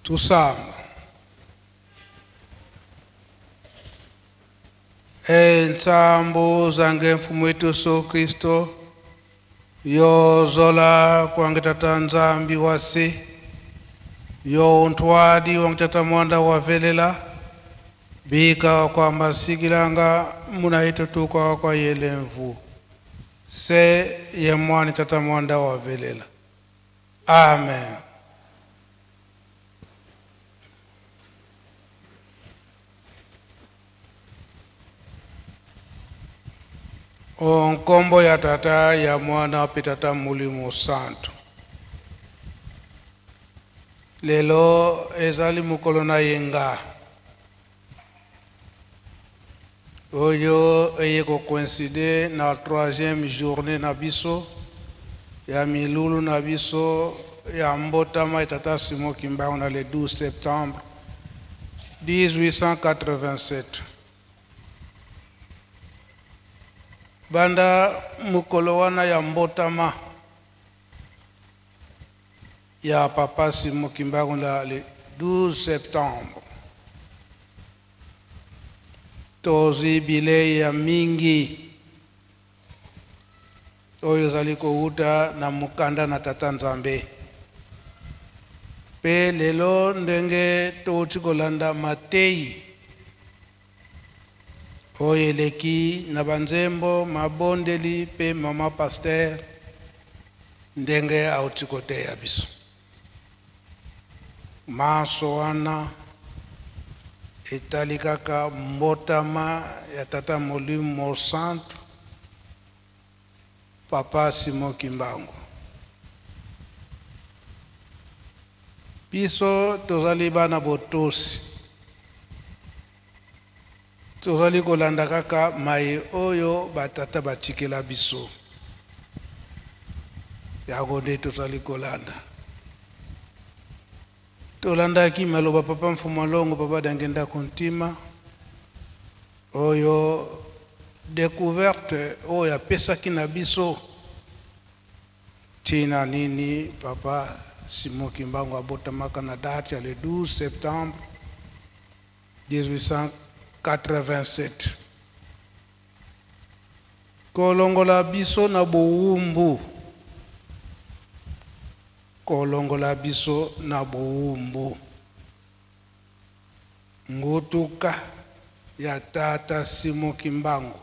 Tusamba. E ntsambo zange mfumu wetu Yesu Kristo yozola kwange tata nzambi wase yo untwadi wange tata mwanda wavelela bika kwa masikilanga muna itutuka kwa yelemvu se ye mwani tata mwanda wavelela. Amen. Nkombo ya tata ya mwana pe tata molimo santu. Lelo ezali mokolo na yenga oyo eye kocoïncide na troisième journée na biso ya milulu na biso ya mbotama ya tata Simon Kimbangu na le 12 septembre 1887. Banda mokolo wana ya mbotama ya papa Simon Kimbangu na le 12 septembre, tozwi bilei ya mingi oyo ezali kowuta na mokanda na tata Nzambe. Pe lelo ndenge touti kolanda matei oyo eleki na banzembo mabondeli pe mama pasteur ndenge auti koteya biso. Manso wana etali kaka mbotama ya tata molimo santu papa Simon Kimbangu. Biso tozali bana botosi, tozali kolanda kaka maye oyo batata batikela biso, yango nde tozali kolanda. Tolandaki maloba papa Mfumu Alongo, papa Dangenda Kuntima, oyo découverte oyo apesaki na biso tina nini papa Simon Kimbangu abotamaka na date ya le 12 septembre 1887. Kolongola biso na bowumbu, kolongola biso na bowumbu, ngutuka ya tata Simon Kimbangu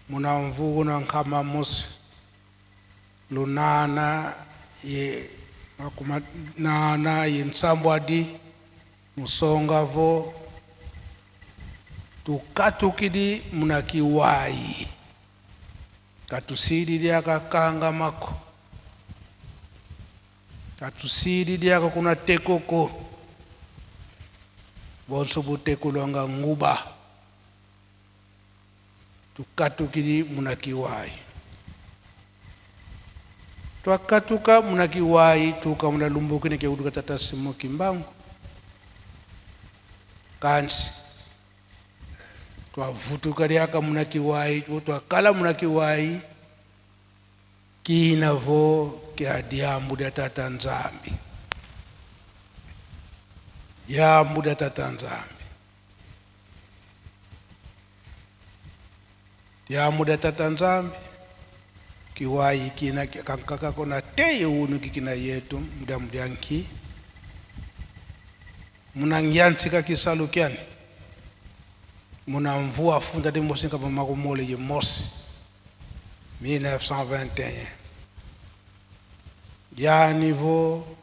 muna mvuku na nkama mosi lunana ye makuma nana ye nsambwadi musongavo tukatukidi muna kiwayi katusilili akakanga mako katusilili aka kuna tekoko bonso butekulwanga nguba tukatukili muna kiwayi twakatuka muna kiwayi tuka muna lumbuki ne keuduka tata Simon Kimbangu kansi twavutuka lyaka muna kiwayi twakala muna kiwayi kinavo kya diambu dia tata Nzambi, diambu dia tata Nzambi, diambu dia tata Nzambi kiwayi kina kankaka kona teye unu kikina yetu muda mudyanki munangiantsika kisalu kyani muna mvua funda di mosi kapa makumole ye mosi 1921 ya niveau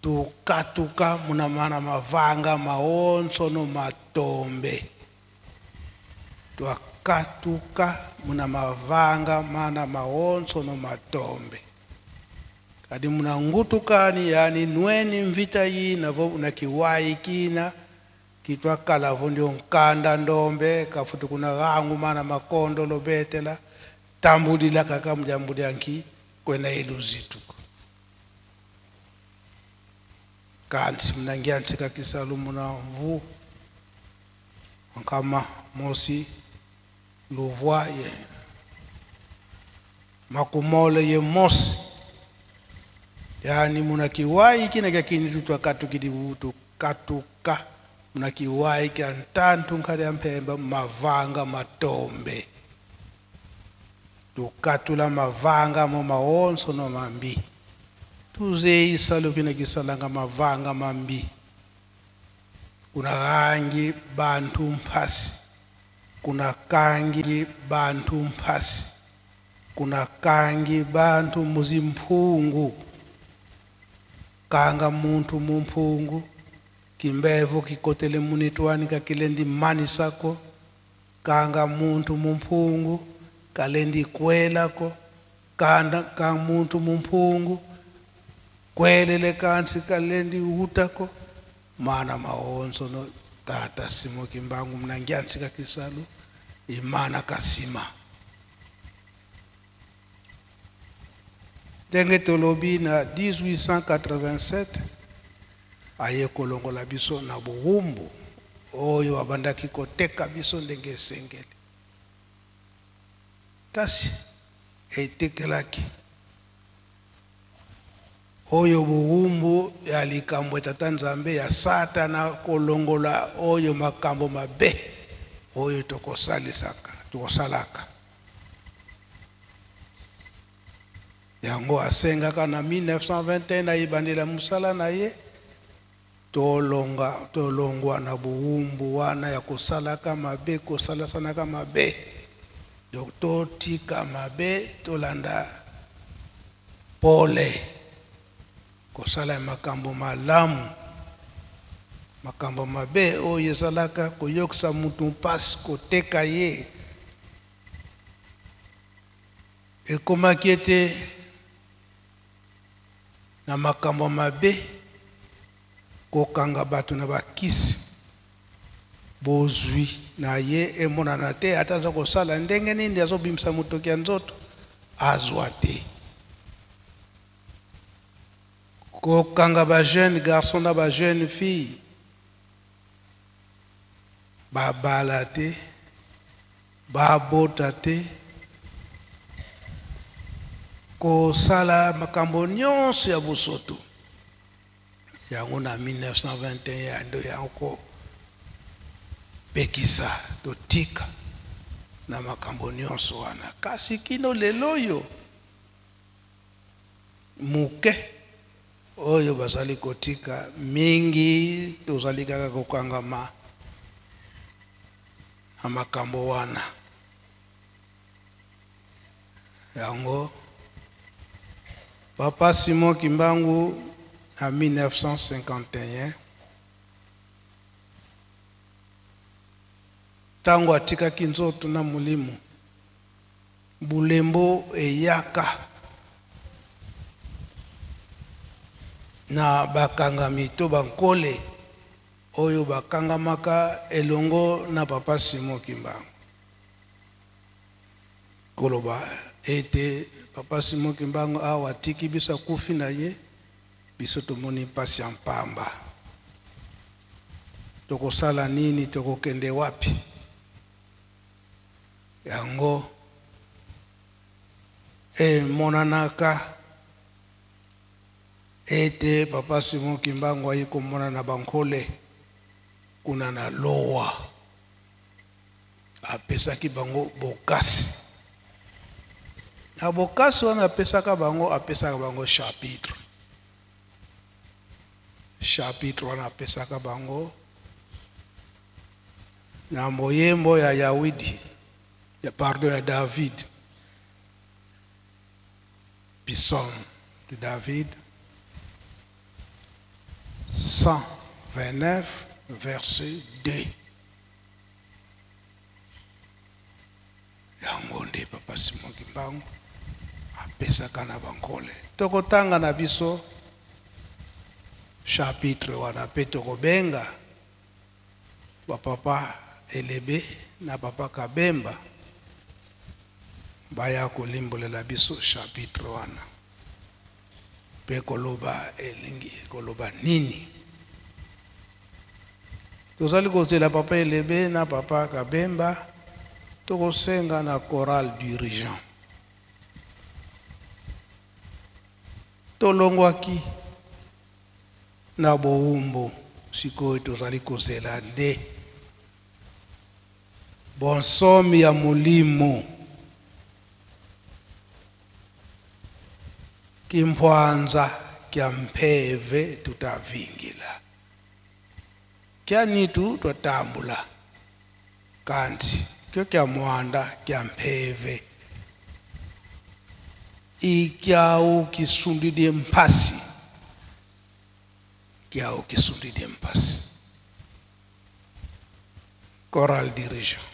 tukatuka muna mana mavanga maonso no matombe twakatuka muna mavanga mana maonso no matombe kadi muna ngutukani yani nweni mvita yina vo na kiwayi kina kitwakala vo ndio nkanda ndombe kafuti kuna gangu mana makondo lobetela tambulila kaka mjambuli anki kwena iluzituko kansi mnangia ntsika kisalu muna vu nkama mosi luvwa ye makumole ye mosi Yani muna kiwai kina kya kini tutwakatukili tukatuka muna kiwai kya ntantu nkhali ya mphemba mavanga matombe tukatula mavanga mo maonso no mambi tuzeisa lupina kisalanga mavanga mambi kuna kangi bantu mphasi kuna kangi bantu mphasi kuna kangi bantu muzimphungu kanga muntu mumphungu kimbevu kikotele munitwani kakile manisako kanga muntu mumphungu kalendi kwelako kanda ka muntu mumphungu kwelele kansi kalendi utako mana maonso no tata Simo Kimbangu mnangiansika kisalu imana kasima ndenge tolobi na 1887 aye kolongola biso na bowumbu oyo abandaki koteka biso ndenge esengeli kasi etekelaki oyo bowumbu ya likambo ya tata Nzambe ya Satana kolongola oyo makambo mabe oyo tokosalisaka tokosalaka yango asengaka na 1921 ayebandela mosala na ye tolonga tolongwa na bowumbu wana ya kosalaka mabe kosalasanaka mabe donc totika mabe tolanda pole kosala makambo malamu makambo mabe oyo ezalaka koyokisa mutu mpasi koteka ye ekomaki ete na makambo mabe kokanga bato na bakisi bozwi na ye emonana te ata aza kosala ndenge nini azobimisa motoki ya nzoto azwa te kokanga ba jeune garçon na ba jeune fille babala te babota te kosala makambo nyonso ya bosoto yango na 1921 yando yango kopekisa totika na makambo nyonso wana kasi kino lelo oyo moke oyo bazali kotika mingi tozali kaka kokangama na makambo wana yango papa Simon Kimbangu na 1951 ntango atikaki nzoto na molimo bulembo eyaka na bakangami to bankole oyo bakangamaka elongo na papa Simon Kimbangu koloba ete papa Simon Kimbangu awa atiki biso akufi na ye biso tomoni mpasi ya mpamba tokosala nini tokokende wapi yango emonanaka ete papa Simon Kimbangu ayi komona na bankole kuna na lowa apesaki bango bokasi na bokasi wana apesaka bango apesaka bango chapitre chapitre wana apesaka bango na moyembo ya Yawidi ya pardon ya David psaume de David 129 verset 2 yango nde papa Simon Kimbangu apesaka na bankole tokotanga na biso chapitre wana mpe tokobenga bapapa Elebe na papa Kabemba baya kolimbolela biso chapitre wana mpe koloba elingi koloba nini tozali kozela papa Elebe na papa Kabemba tokosenga na chorale dirigeant. Tolongwaki na bowumbu, sikoyo tozali kozela nde bonsomi ya molimo. Kimpwanza kya mpeve tutavingila kya nitu twatambula kanti kyo kya mwanda kya mpeve ikyau kisundidie mpasi kyau kisundidie mpasi. Choral dirigeant.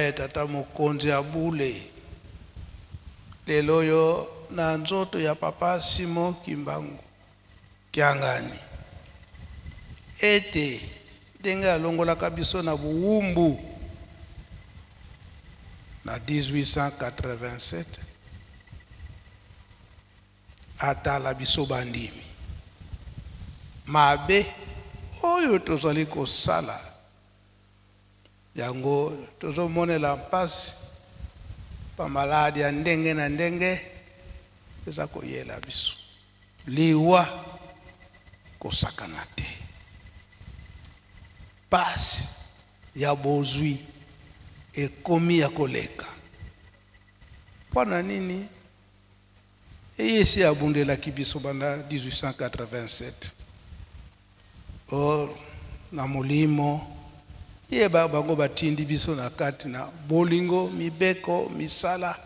ya tata mokonzi ya bule lelo oyo na nzoto ya papa Simon Kimbangu Kiangani, ete ndenge alongolaka biso na bowumbu na 1887, atala biso bandimi mabe oyo tozali kosala yango, tozomonela mpasi, bamaladi ya ndenge na ndenge eza koyela biso, liwa kosakana te, pasi ya bozwi ekomi ya koleka. Mpo na nini? Eye esi abundelaki biso banda 1887 or na molimo ye bango batindi biso na kati na bolingo, mibeko, misala,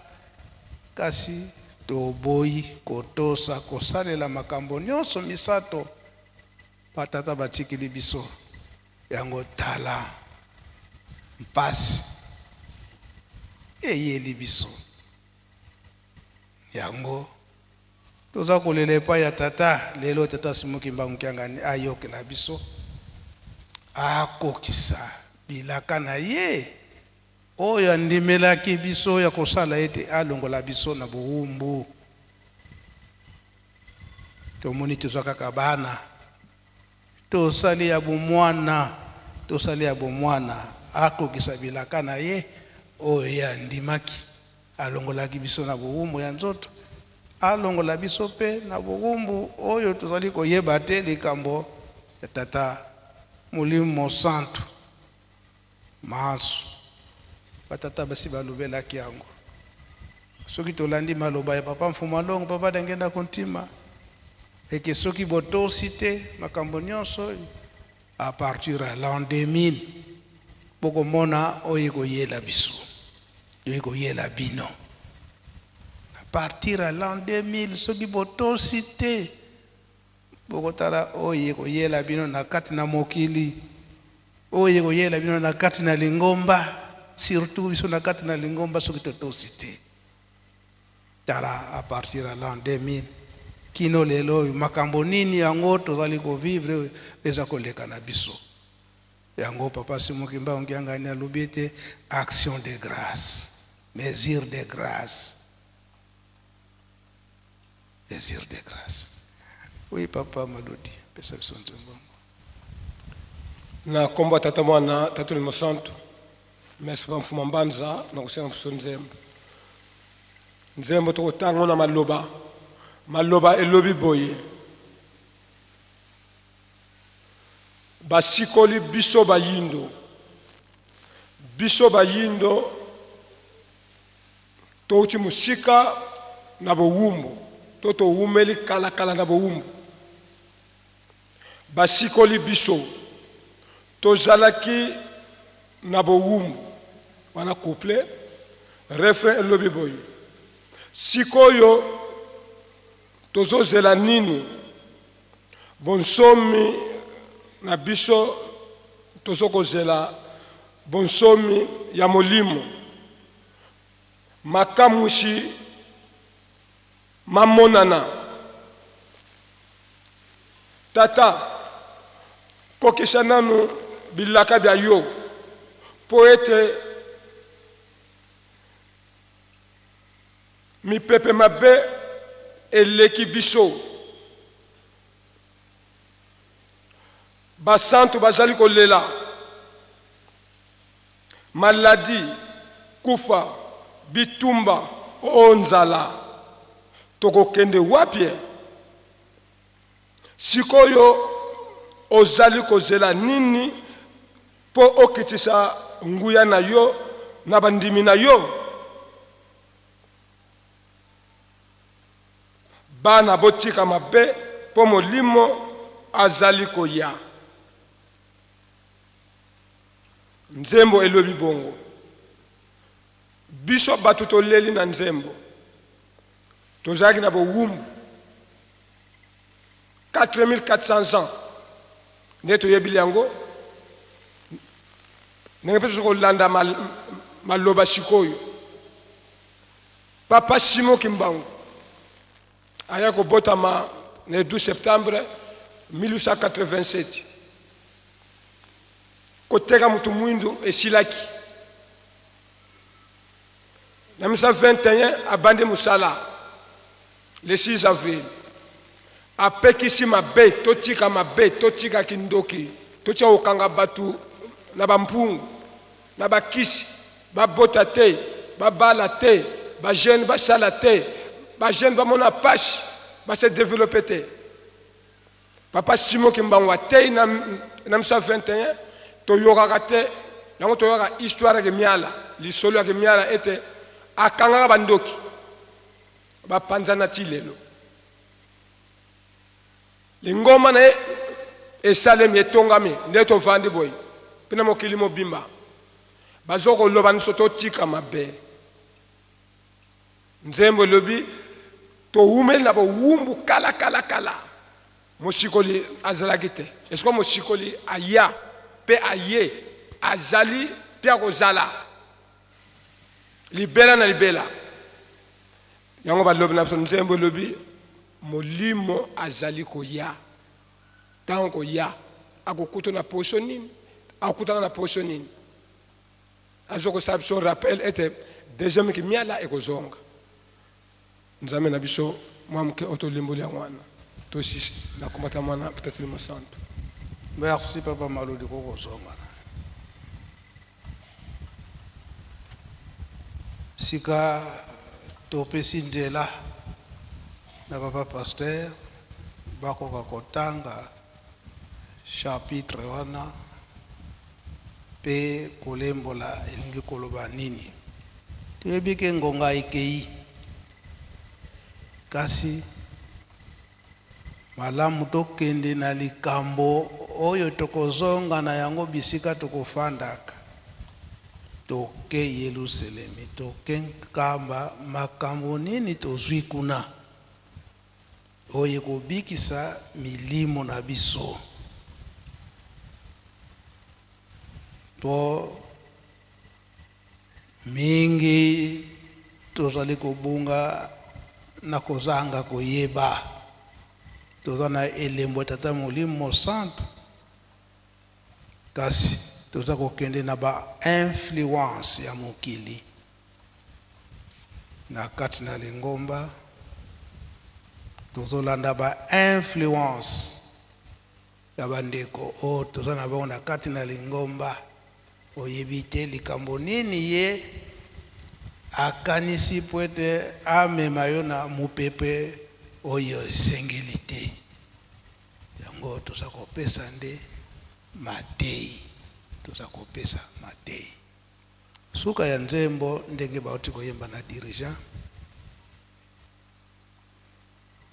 kasi toboyi kotosa, kosalela makambo nyonso misato batata batikeli biso yango. Tala mpasi eyeli biso yango, toza kolela epai ya tata lelo. Tata Simon Kimbangu Kiangani ayokela biso, akokisa bilaka na ye oyo andimelaki biso ya kosala ete alongola biso na bowumbu. Tomoni tozwa kaka bana, tosali ya bomwana, tosali ya bomwana. Akokisa bilaka na ye oyo ye andimaki, alongolaki biso na bowumbu ya nzoto, alongola biso mpe na bowumbu oyo tozali koyeba te, likambo ya tata Molimo Santu. Maso batata basi balobelaki yango. Soki tolandi maloba ya papa Mfuma Longo, papa Dangenda Kontima, eke soki botosi te makambo nyonso, à partir ya l'an 2000 bokomona oyo ekoyela biso, oyo ekoyela bino. À partir ya l'an 2000, soki botosi te, bokotala oyo ekoyela bino na kati na mokili, oyo ekoyela bino na kati na lingomba, surtout biso na kati na lingomba, soki totosi te. Tala, à partir ya l'an 2000 kino lelo oyo, makambo nini yango tozali kovivre oyo eza koleka na biso yango? Papa Simon Kimbangu Kiangani alobi ete action de grâce, mesure de grâce, mesure de grâce. Oui, papa Malodi, pesa biso nzembo yango. Na nkombo ya Tata, Mwana, Tata Molimo Santu. Merci, papa Mfuma Mbanza, na kosenga biso nzembo. Nzembo tokotanga na maloba, maloba elobi boye: basikoli biso bayindo, biso bayindo touti mosika na bowumbu, to towumeli kalakala na bowumbu. Basikoli biso, tozalaki na bowumbu. Wana couplet. Refrain elobi boye: sikoyo tozozela nini? Bonsomi na biso, tozokozela bonsomi ya molimo, makamwisi mamonana. Tata, kokisa nanu bilaka bya yo, mpo ete mipepe mabe eleki biso. Basantu bazali kolela, maladi, kufa, bitumba o nzala, tokokende wapi? Sikoyo ozali kozela nini mpo okitisa nguya na yo na bandimi na yo? Bana, botika mabe, mpo molimo azali koya. Nzembo elobi bongo. Biso bato toleli na nzembo, tozalaki na bowumbu 4400 ans. Nde toyebili yango ndenge mpe toza kolanda. maloba sikoyo. Papa Simon Kimbangu aya kobotama le 12 septembre 1887. Koteka mutu mwindu esilaki. Na 1921 abandi mosala le 6 avril. Apekisi mabe, totika mabe, totika kindoki, totika kokanga bato na bampungu, na bakisi, babota te, babala te, ba jeune basala te, ba jeune bamona pasi, ba se développer te. Papa Simon Kimbangu atei na 1921, toyokaka te, yango toyokaka histoire ya Kimiala, lisolo ya Kimiala ete akangaka bandoki, bapanzana ti lelo. Lingomba na ye esalemi, etongami, nde tovandi boye mpe na mokili mobimba bazo koloba biso totika mabe. Nzembo elobi towumeli na bowumbu kala kala kala, mosikoli azalaki te. Esiko mosikoli aya mpe aye, azali mpe akozala libela na libela. Yango balobi na biso, nzembo elobi molimo azali koya. Ntango koya akokuta na poso nini? Akokutana na poso nini? Azokosala biso rappel ete deuxième kimiala ekozonga. Nzambe na biso mwa moke oyo tolimboli yango wana tosisi na komata mwana peut-être mosantu. Merci papa Maludi kokozonga. Sika topesi nzela na papa pasteur bakoka kotanga chapitre wana pe kolembola elingi koloba nini. Toyebi ke ngonga ekei, kasi malamu tokende na likambo oyo tokozonga na yango bisika tokofandaka. Toke Yelusalemi, toke Nkamba, makambo nini tozwi kuna oyo ekobikisa milimo na biso? Po mingi tozali kobunga na kozanga koyeba. Toza na elembo ya Tata Molimo Mosantu, kasi toza kokende na ba influence ya mokili na kati na lingomba. Tozolanda ba influence ya bandeko oyo toza na bango na kati na lingomba. Oyebi te likambo nini ye akanisi po ete amema yo na mopepe oyo esengeli te. Yango toza kopesa nde matei, toza kopesa matei. Suka ya nzembo ndenge bauti koyemba na dirigeant,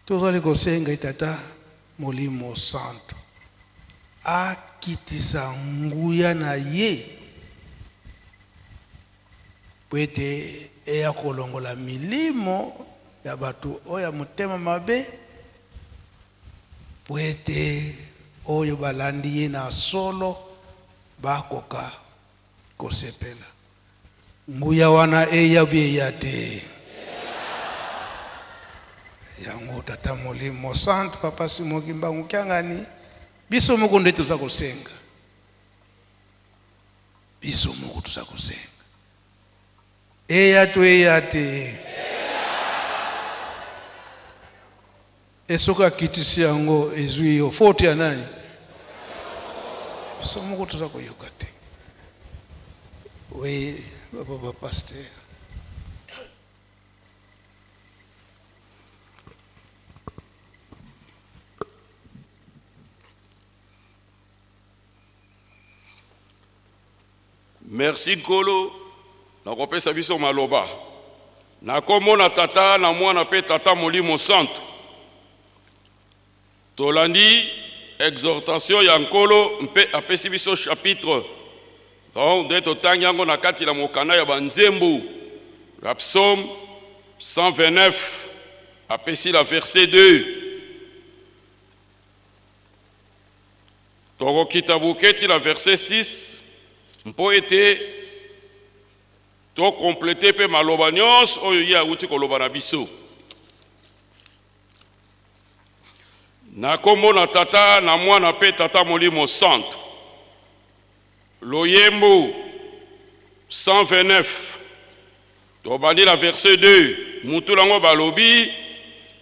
tozali kosenga Tata Molimo Santo akitisa nguya na ye po ete eya kolongola milimo ya bato oyo ya motema mabe, po ete oyo balandi ye na solo bakoka kosepela. Nguya wana eya bi eya te. Yango Tata Molimo Santo, Papa Simon Kimbangu Kiangani, biso moko nde toza kosenga. Biso moko toza kosenga. Eya to eya te. Esoki akitisi yango ezwi yo faute ya nani? Biso moko toza koyoka te. Oui, papa ba pasteur. Merci Nkolo na kopesa biso maloba. Na kombo na Tata na Mwana pe Tata Molimo Santu. Tolandi exhortation ya Nkolo mpe apesi biso chapitre. Donc nde totangi yango na kati na mokanda ya banzembo. La psaume 129 apesi la verset 2. Tokokita boketi na verset 6 mpo ete To completer mpe maloba nyonso oyo ye awuti koloba na biso. Na kombo na Tata, na Mwana mpe Tata Molimo Santu. Loyembo 129 tobandi na verset 2 mutu nango balobi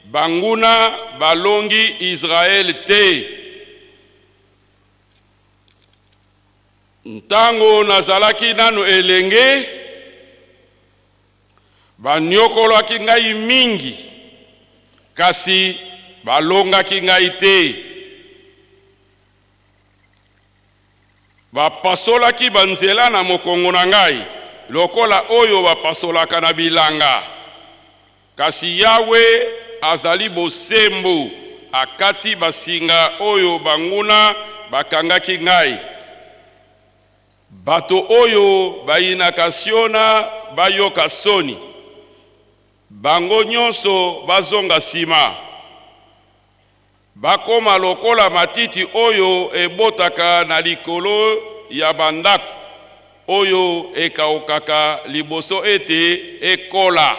banguna balongi Israël te. Ntango nazalaki nanu elenge, banyokolaki ngai mingi, kasi balongaki ngai te. Bapasolaki banzela na mokongo na ngai lokola oyo bapasolaka na bilanga. Kasi Yawe azali bosembo, akati basinga oyo banguna bakangaki ngai. Bato oyo bayinaka Siona bayoka soni, bango nyonso bazonga sima, bakoma lokola matiti oyo ebotaka na likolo ya bandako, oyo ekaukaka liboso ete ekola.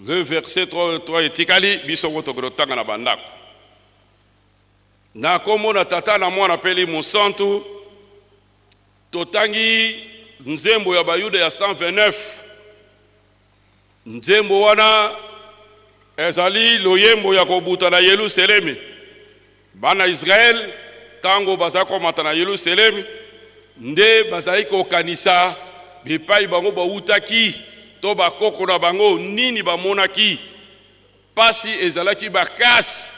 Le verset 3 etikali biso ngo tokende kotanga na bandako. Na kombo na Tata na Mwana mpe Elimo Santu, totangi nzembo ya Bayuda ya 129. Nzembo wana ezali loyembo ya kobuta na Yelusalemi. Bana Israel ntango bazali komata na Yelusalemi nde bazali kokanisa bipai bango bawutaki to bakoko na bango nini bamonaki. Pasi ezalaki makasi,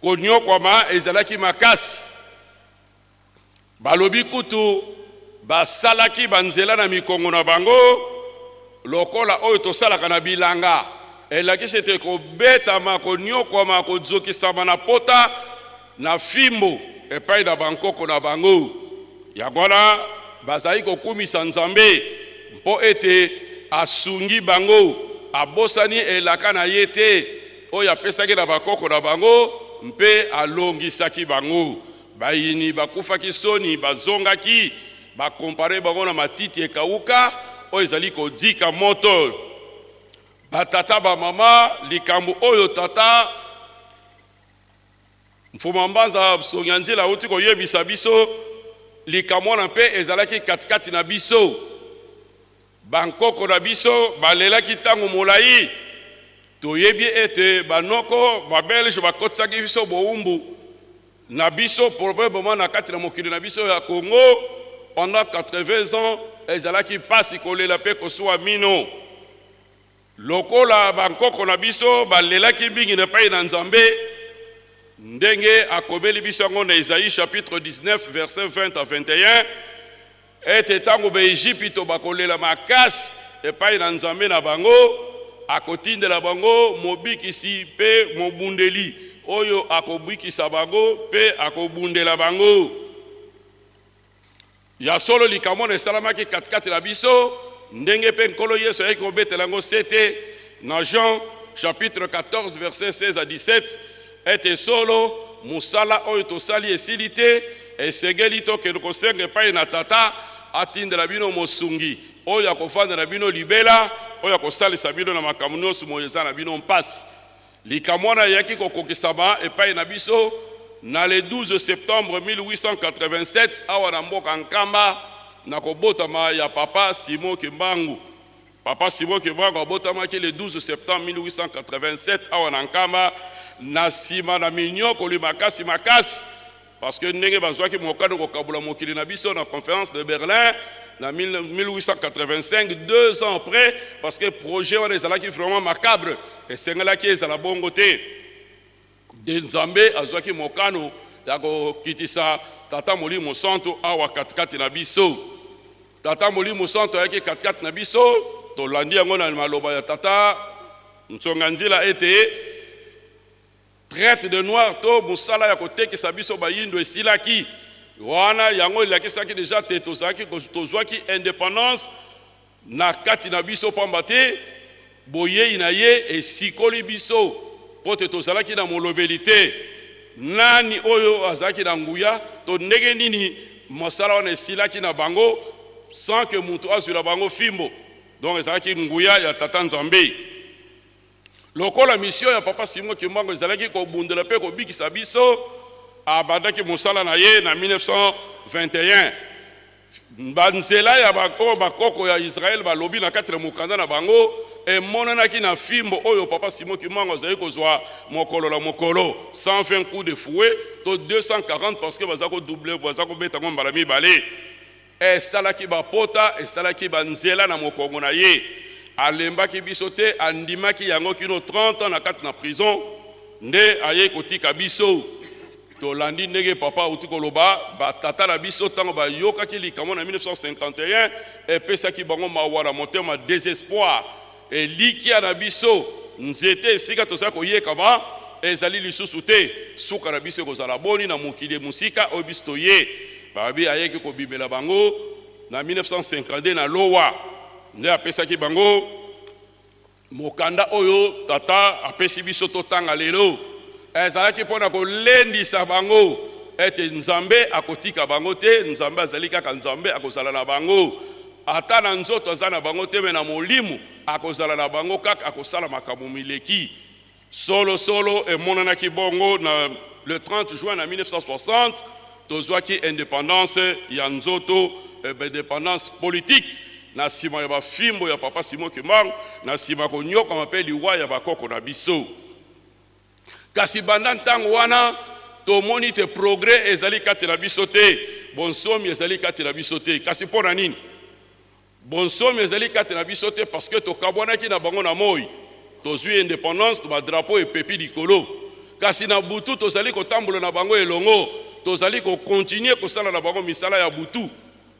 konyokwama ezalaki makasi. Balobi kutu basalaki banzela na mikongo na bango lokola oyo tosalaka na bilanga. Elakisi ete kobetama, konyokwama, kozokisama na pota na fimbo epai na bankoko na bango. Yango wana bazali kokumisa Nzambe mpo ete asungi bango, abosani elaka na ye te oyo apesaki na bakoko na bango mpe alongisaki bango. Bayini bakufaki soni, bazongaki, ba comparer bango na matiti ekawuka oyo ezali kozika moto. Ba tata ba mama, likambo oyo tata Mfuma Mbanza Songianzila auti koyebisa biso, likambo wana mpe ezalaki katikati na biso. Bankoko na biso balelaki ntango molai. Toyebi ete banoko ba Belge bakotisaki biso bowumbu na biso probablement na kati na mokili na biso ya Congo pendant 80 ans. Ezalaki mpasi kolela mpe kosuwa mino lokola bankoko na biso balelaki mingi na epai na Nzambe, ndenge akomeli biso yango na Esaïe chapitre 19 verset 20 à 21, ete ntango Baejipito bakolela makasi epai na Nzambe na bango, akotindela bango mobikisi mpe mobundeli oyo akobikisa bango mpe akobundela bango. Ya solo, likambo wana esalamaki katikati na biso, ndenge mpe Nkolo Yesu ayaki kobetela yango sete na Jean chapitre 14 verset 16 à 17, ete solo mosala oyo tosali esili te, esengeli tokende kosenga epai na Tata atindela bino mosungi oyo akofanda na bino libela, oyo akosalisa bino na makambo nyonso moyo eza na bino mpasi. Likambo wana eyaki kokokisama epai na biso na le 12 septembre 1887 awa na mboka Nkamba, na kobotama ya Papa Simon Kimbangu. Papa Simon Kimbangu abotamaki le 12 septembre 1887 awa na Nkamba, na nsima na minyokoli makasi makasi, parce que ndenge bazwaki mokano kokabola mokili na biso na conférence de Berlin na 1885, 2 ans après, parce que projet wana ezalaki vraiment macabre, esengelaki ezala bongo te. De Nzambe azwaki mokano ya kokitisa Tata Molimo Santu awa katikati na biso. Tata Molimo Santu ayaki katikati na biso, tolandi yango na maloba ya Tata Nsonga Nzila ete traite de noir to mosala ya kotekisa biso bayindo esilaki wana. Yango elakisaki deja te tozalaki tozwaki independance na kati na biso, pamba te boyei na ye esikoli biso, mpo te tozalaki na molobeli te. Nani oyo azalaki na nguya to ndenge nini mosala wana esilaki na bango? sans que moto azwila bango fimbo. Donc ezalaki nguya ya Tata Nzambe. Lokola mission ya Papa Simon Kimbangu ezalaki kobundela mpe kobikisa biso, abandaki mosala na ye na 1921. Banzela ya oyo bakoko ya Israël balobi na kati na mokanda na bango emonanaki na fimbo oyo Papa Simon Kimbangu azali kozwa mokolo na mokolo, 120 coups de fouet to 240, parce que baza kodouble, baza kobeta yango mbala mibale. Esalaki bapota, esalaki banzela na mokongo na ye. Alembaki biso te, andimaki yango kino 30 ans na kati na prison nde ayei kotika biso. Tolandi ndenge papa auti koloba, batata na biso ntango bayokaki likambo na 1951, epesaki bango mawa na motema, désespoir. Elikia na biso, nzete esika tozali koyekama ezali lisusu te. Suka na biso ekozala boni na mokili mosika oyo biso toye? Babi ayeki kobimela bango na 1952 na Lowa, nde apesaki bango mokanda oyo tata apesi biso totanga lelo. Ezalaki mpona kolendisa bango ete Nzambe akotika bango te, Nzambe azali kaka Nzambe, akozala na bango. Ata na nzoto aza na bango te, me na molimo akozala na bango kaka, akosala makambo mileki. Solo solo emonanaki bongo na le 30 juin na 1960, tozwaki indépendance ya nzoto, indépendance politique, na nsima ya bafimbo ya Papa Simon Kimbangu, na nsima konyokama mpe liwa ya bakoko na biso. Kasi banda ntango wana tomoni te progrès ezali kati na biso te, bonsomi ezali kati na biso te. Kasi mpo na nini bonsomi ezali kati na biso te? Parce que tokabwanaki na bango na moi. Tozwi indépendance, badrapeau epepi likolo, kasi na butu tozali kotambola na bango elongo, tozali kocontinuer kosala na bango misala ya butu.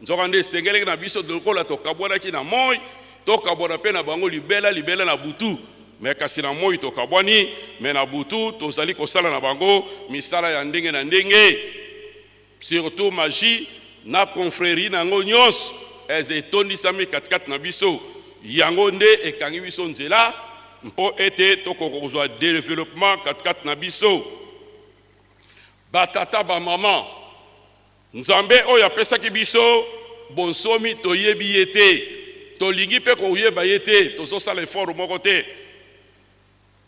Nzoka nde esengelaki na biso, lokola tokabwanaki na moi, tokabwana mpe na bango libela libela na butu. Me kasi na moi tokabwani, me na butu tozali kosala na bango misala ya ndenge na ndenge, surtout magie na confrérie na yango nyonso eza etondisami katikati na biso. Yango nde ekangi biso nzela mpo ete tokoka kozwa développement katikati na biso. Batata, bamama, Nzambe oyo apesaki biso bonsomi, toyebi ye te, tolingi mpe koyeba ye te, tozosala effort moko te.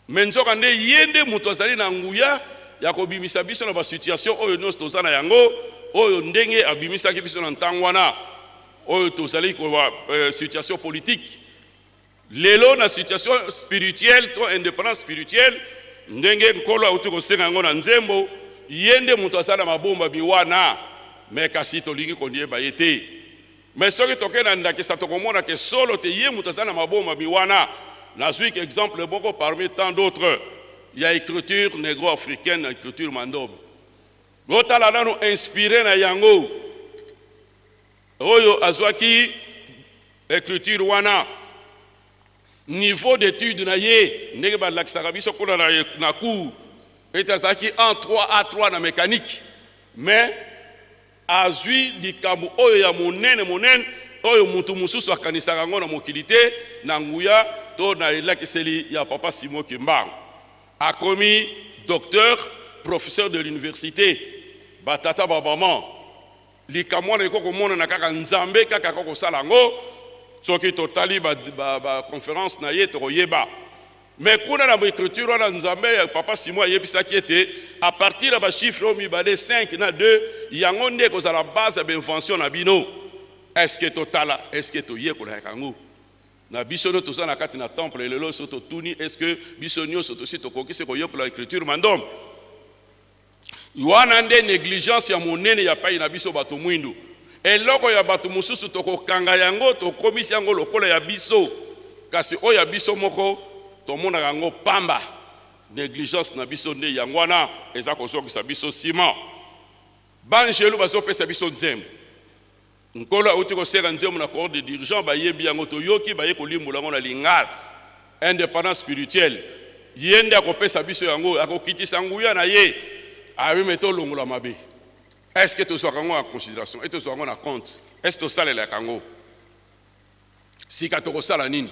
Me nzoka nde ye nde moto azali na nguya ya kobimisa biso na basituation oyo nyonso toza na yango, oyo ndenge abimisaki biso na ntango wana oyo tozali kowa situation politique. Lelo na situation spirituelle to indépendance spirituelle, ndenge Nkolo auti kosenga yango na nzembo, ye nde moto aza na mabombami wana, me kasi tolingi koyeba ye te. Me soki tokei na ndakisa, tokomona ke solo te ye moto aza na mabombami wana. Nazwi exemple moko parmi tant d'autres ya écriture négro-africaine, na écriture mandombe. Botala nano inspiré na yango oyo azwaki écriture wana, niveau d'étude na ye, ndenge balakisaka biso kuna na cours ete azalaki 1 3 A3 na mécanique. Mais azwi likambo oyo ya monene monene oyo mutu mosusu akanisaka yango na mokili te, na nguya to na elakiseli ya Papa Simon Kimbangu, akomi docteur, professeur de l'université. Batata, babama, likambo wana ekoki komonana kaka Nzambe kaka akoki kosala yango. Soki totali baconférence ba na ye, tokoyeba. Me kuna na baécriture wana, Nzambe ya Papa Simon ayebisaki ete à partir ya bachiffre oyo mibale, 5 na 2, yango nde ekozala base ya bainvention na bino. Est-ce totala, est-ce toyekolaka yango na biso nyonso toza na kati na temple lelo? So totuni, est ce que biso nyonso tosi tokokisi koyekola écriture mandombe wana? Nde négligence ya monene ya pai na biso bato mwindu. Eloko ya bato mosusu tokokanga yango, tokomisi yango lokola ya biso, kasi oyo ya biso moko tomonaka yango pamba. Négligence na biso nde yango wana eza kozongisa biso nsima. Banjelu bazopesa biso nzembo. Nkolo auti kosenga nzembo na corps de dirigeant, bayebi yango, toyoki, baye kolimbola yango na lingala. Indépendance spirituelle, ye nde akopesa biso yango, akokitisa nguya na ye abime tolongola mabe. Est ce que tozwaka yango en considération e tozwaka yango na compte? Est ce tosalelaka yango? Sika tokosala nini?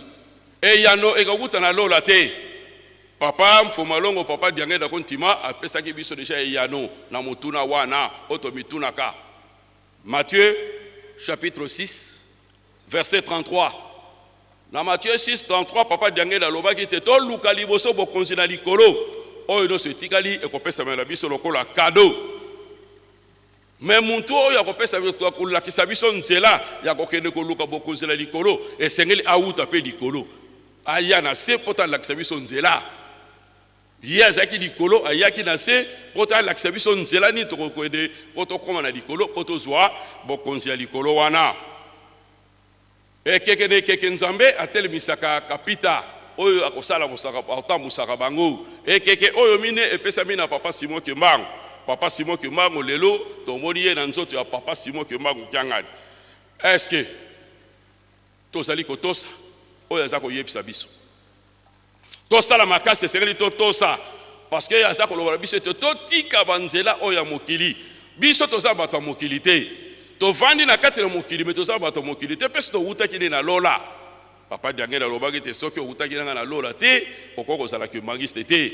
Eyano ekokuta na lola te. Papa Mfumalongo, Papa Diangenda Kontima apesaki biso deja eyano na motuna wana oyo tomitunaka. Matthieu chapitre 6. verset 33. Na Matthieu 6, 33, Papa Diangenda alobaki te toluka liboso bokonzi na likolo, oyo nyonso etikali ekopesamela biso lokola cadeau. Mais mutu oyo akopesa biso, akolakisa biso nzela ya kokende koluka bokonzi na likolo, esengeli awuta pe likolo, aya na se mpo alakisa biso nzela. Ye azalaki likolo, ayaki na se mpo alakisa biso nzela nini tokokende mpo tokóma na likolo, mpo tozwa bokonzi ya likolo wana. Ekeke na ekeke Nzambe atelemisaka kapita oyo akosala mosaka, akotambusaka bango. Ekeke oyo mine epesami na Papa Simon Kimbangu. Papa Simon Kimbangu lelo tomoni ye na nzoto ya Papa Simon Kimbangu Kiangani. Est-ce que tozali kotosa oyo aza koyebisa biso? Tosala makasi, esengeli totosa, parce que aza koloba na biso ete totika banzela oyo ya mokili. Biso toza bato ya mokili te, tovandi na kati na mokili, me toza bato ya mokili te, mpe soki towutaki nde na lola. Papa Diangenda alobaki te soki owutaki nanga na lola te, okoki kozala kimbanguiste te.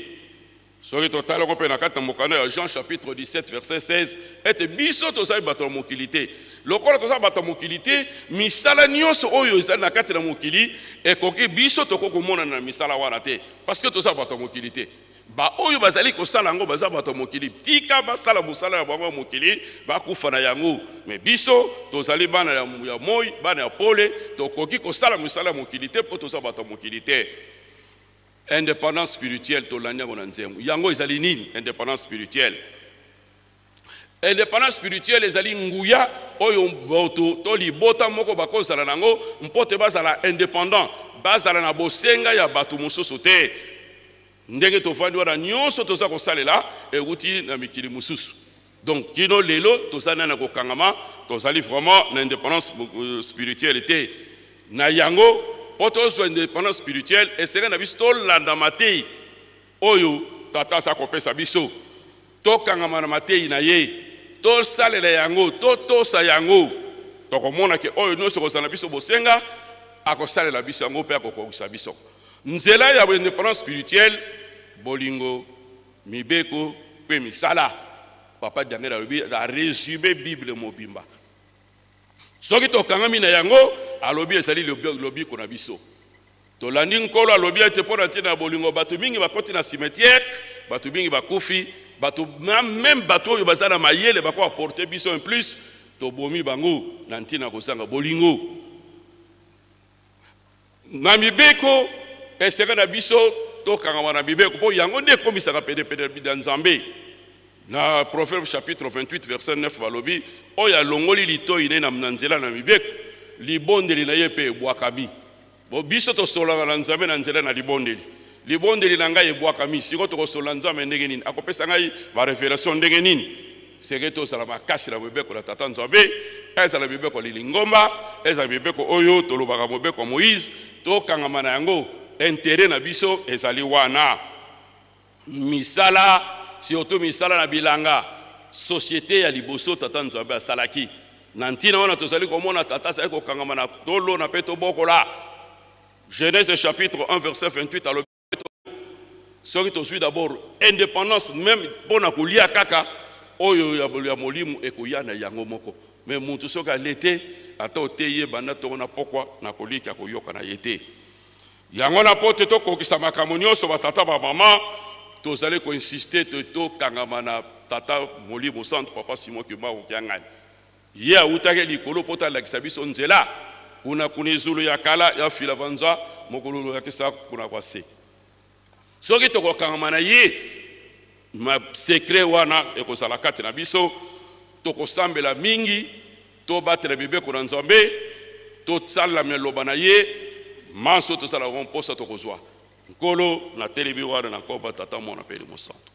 Soki totali yango mpe na kati na mokanda ya Jean chapitre 17 verset 16, ete biso tozali bato ya mokili te. Lokola tozali bato ya mokili te, misala nyonso oyo ezali na kati na mokili ekoki biso tokoki komonana na misala wana te, parce que tozali bato ya mokili te. Ba oyo bazali kosala yango baza bato ya mokili, tika basala mosala ya bango ya mokili, bakufa na yango. Mais biso tozali bana ya moi, bana ya pole, tokoki kosala mosala ya mokili te mpo toza bato ya mokili te. Independance spirituelle, tolandi yango na nzembo. Yango ezali nini independance spirituelle? Independance spirituelle ezali nguya oyo moto to libota moko bakozala nango mpo te bazala independant, bazala na bosenga ya bato mosusu te. Ndenge tovandi wana nyonso toza kosalela ewuti na mikili mosusu. Donc kino lelo toza nani kokangama, tozali vraiment na independance spirituelle te. Na yango po tozwa independance spirituelle esengeli na biso tolanda mateyi oyo tata aza kopesa biso, tokangama na mateyi na ye, tosalela yango, totosa yango. Tokomona ke oyo nyonso kozala na biso bosenga akosalela biso yango mpe akokokisa biso. Nzela ya independance spirituelle, bolingo, mibeko mpe misala. Papa Daniel alobi a résumé Bible mobimba. Soki tokangami na yango, alobi ezali lobiko na biso. Tolandi Nkolo alobi ete mpo na ntina ya bolingo bato mingi bakoti na cimetière, bato mingi bakufi, bato même bato oyo baza na mayele bako apporter biso un plus, tobomi bango na ntina ya kozanga bolingo. Na mibeko esengeli na biso tokangama na mibeko mpo yango nde ekomisaka penepene na Nzambe. Na Proverbe chapitre 28 verset 9 balobi oyo alongoli litoi ne na nzela na mibeko, libondeli na ye mpe ebwakami. Bo biso tosololaka na Nzambe na nzela na libondeli. Libondeli na ngai ebwakami, sikoyo tokosolola Nzambe ndenge nini? Akopesa ngai ba revelation ndenge nini? Seke tozala makasi na mibeko na Tata Nzambe, ezala mibeko ya lingomba, ezala mibeko oyo tolobaka mobeko ya Moïse, tokangama na yango. Intérêt na biso ezali wana. Misala, surtout misala na bilanga, société ya liboso Tata Nzambe asalaki. Na ntina wana tozali komona Tata azali kokangama na tolona mpe tobokola. Genèse chapitre 1 verset 28 alobi soki tozwi d'abord indépendance même mpo na kolia kaka oyo ya molimo ekoya na yango moko. Mais mutu soki alete ata oteyi ye banda tongo na pokwa na kolika koyoka na ye te. Yango na po te tokokisa makambo nyonso ba tata ba mama tozali ko insister te tokangama na tata molimo santu papa Simon Kimbangu Kiangani. Ye awutaki likolo po alakisa biso nzela kuna kuna ezulu ya kala ya fila banza mokolo yakisa kuna kwa se. Soki tokokangama na ye ma secret wana ekozala kati na biso, tokosambela mingi, tobatela mibeko na Nzambe, tosala maloba na ye, manso tosala yango mposa tokozwa. Nkolo natelemi wana na nkombo ya Tata, Mwana mpe Elimo Santu.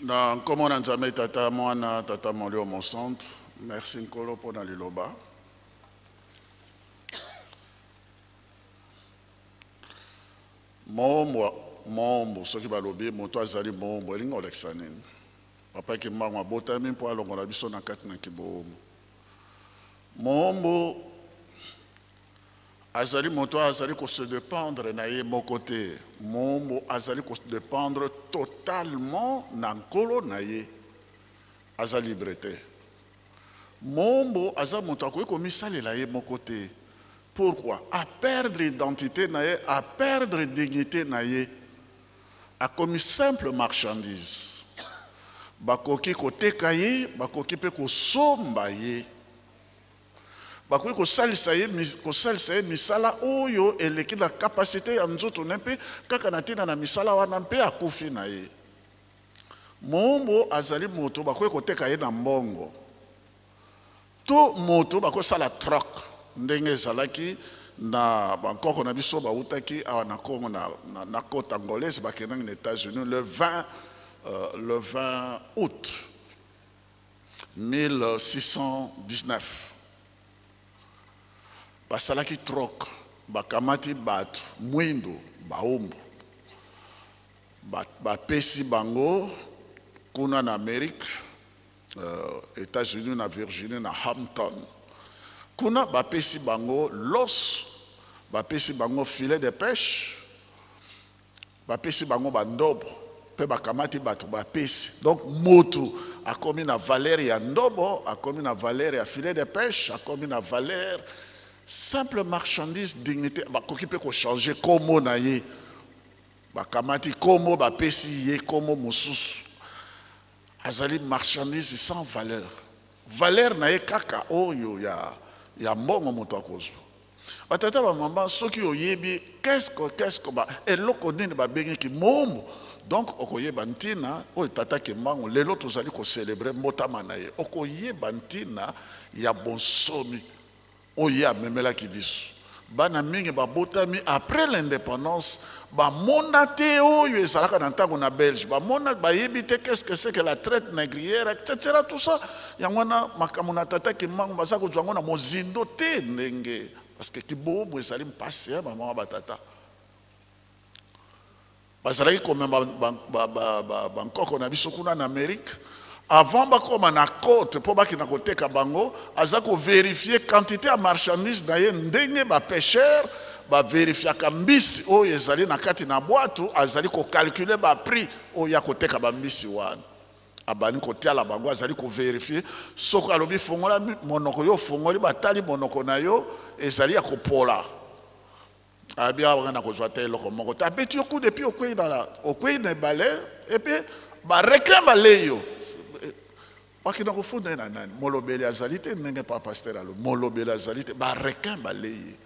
Na nkombo na Nzambe Tata, Mwana, Tata Molimo Mosantu, merci Nkolo mpo na liloba. Moombo, soki balobi moto azali moombo, elingi kolakisa nini? Papa Kimbangu abotami mpo alongola biso na kati na kiboombo. Moombo azali moto oyo azali ko se dependre na ye moko te. Moombo azali ko dependre totalement na nkolo na ye. Aza libre te. Moombo aza moto akoki komisalela ye moko te. Pourquoi? A perdre identite na ye, a perdre dignite na ye. Akomi simple marchandise. Bakoki koteka ye, bakoki mpe kosomba ye. Bakoki kosalisa ye, kosalisa ye misala oyo eleki na capacite ya nzoto na ye mpe kaka na ntina na misala wana mpe akufi na ye. Moombo azali moto bakoki koteka ye na mbongo to moto bakosala troc ndenge ezalaki na bankoko na biso bawutaki awa na Congo na, na, na côte angolaise bakendaki na Etats-Unis le 20, le 20 août 1619. Basalaki troc, bakamati bato mwindo baombo Bapesi bango kuna na Amerique, Etats-Unis, na Virginie, na Hampton. Kuna bapesi bango los, bapesi bango filet de pêche, bapesi bango bandobo, mpe bakamati bato bapesi. Donc motu akomi na valeur ya ndobo, akomi na valeur ya filet de pêche, akomi na valeur simple marchandise dignité. Bakoki mpe kochanger kombo na ye. Bakamati kombo bapesi ye kombo mosusu. Azali marchandise sans valeur. Valeur na ye kaka oyo ya, ya mbongo moto akozwa. Batata ba mama, soki oyebi qu'est-ce que, qu'est-ce que ba, eloko nini babengi kimombo, donc okoyeba ntina oyo tata Kimbangu lelo tozali ko celebrer mbotama na ye. Okoyeba ntina ya bonsomi oyo ye amemelaki biso. Bana mingi babotami après l'independance bamona te oyo ezalaka na ntango na Belge, bamona, bayebi te qu'est-ce que c'est que la traite négrière, etc. Tout ça, yango wana makambo na tata Kimbangu baza kozwa yango na mozindo te ndenge, parce que kibomu ezali mpasi ya bamama batata. Bazalaki komema bankoko na biso kuna na Amerique avant bakoma na côte mpo bakenda koteka bango, aza koverifier quantité ya marchandise na ye ndenge ba pêcheurs baverifiaka mbisi oyo ezali na kati na bwatu, azali kocalculer ba prix oyo ya koteka bambisi wana. Abandi kotiala bango, azali koverifier soki alobi fongola monoko yo, ofongoli, batali monoko na yo ezali ya kopola. Abi awa nga nakozwa ata eloko moko te. Abeti yo coup de pied, okwei na, okwei na ebale, et puis ba requin balei yo. Bakenda kofunda ye na nani? Molobeli azali te, ndenge pa pasteur alobi, molobeli azali te, ba requin balei ye.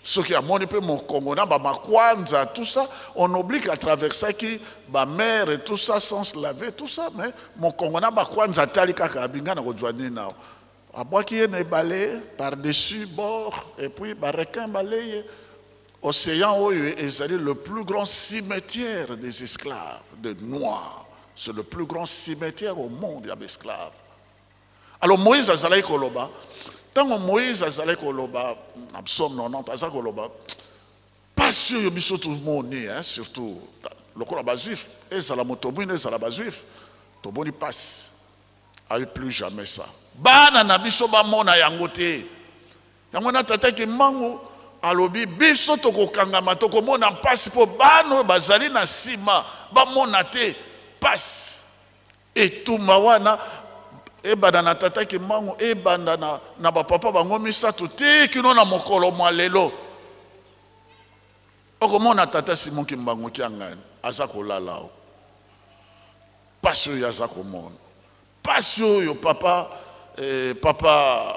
Soki amoni mpe mokongo na ba makwanza, tout ça, on oublie qu'à traversaki ba mer et tout ça sans se laver, tout ça, mais mokongo na bakwanza atali kaka abinga na kozwa nini awa. Abwaki ye na ebale par-dessus bord et puis ba requins balei ye. Océan oyo ezali le plus grand cimetière des esclaves, de noirs. C'est le plus grand cimetière au monde ya ba esclaves. Alors Moïse azalaki koloba, tango Moïse azalaki koloba na psaume 90, aza koloba pasi oyo biso tomoni, hein, surtout lokola ba juifs, ezala moto mwino ezala ba juifs, tomoni pasi. Ayi plus jamais ça. Bana na biso bamona yango te. Yango na tata Kimbangu alobi biso tokokangama, tokomona mpasi mpo bana oyo bazali na nsima bamona te mpasi. Etumba wana ebanda na tata Kimbangu, ebanda na, na bapapa bango misato te kino na mokolo mwa lelo. Okomona tata Simon Kimbangu Kiangani aza kolala o. Pasi oyo aza komona, pasi oyo papa, eh, papa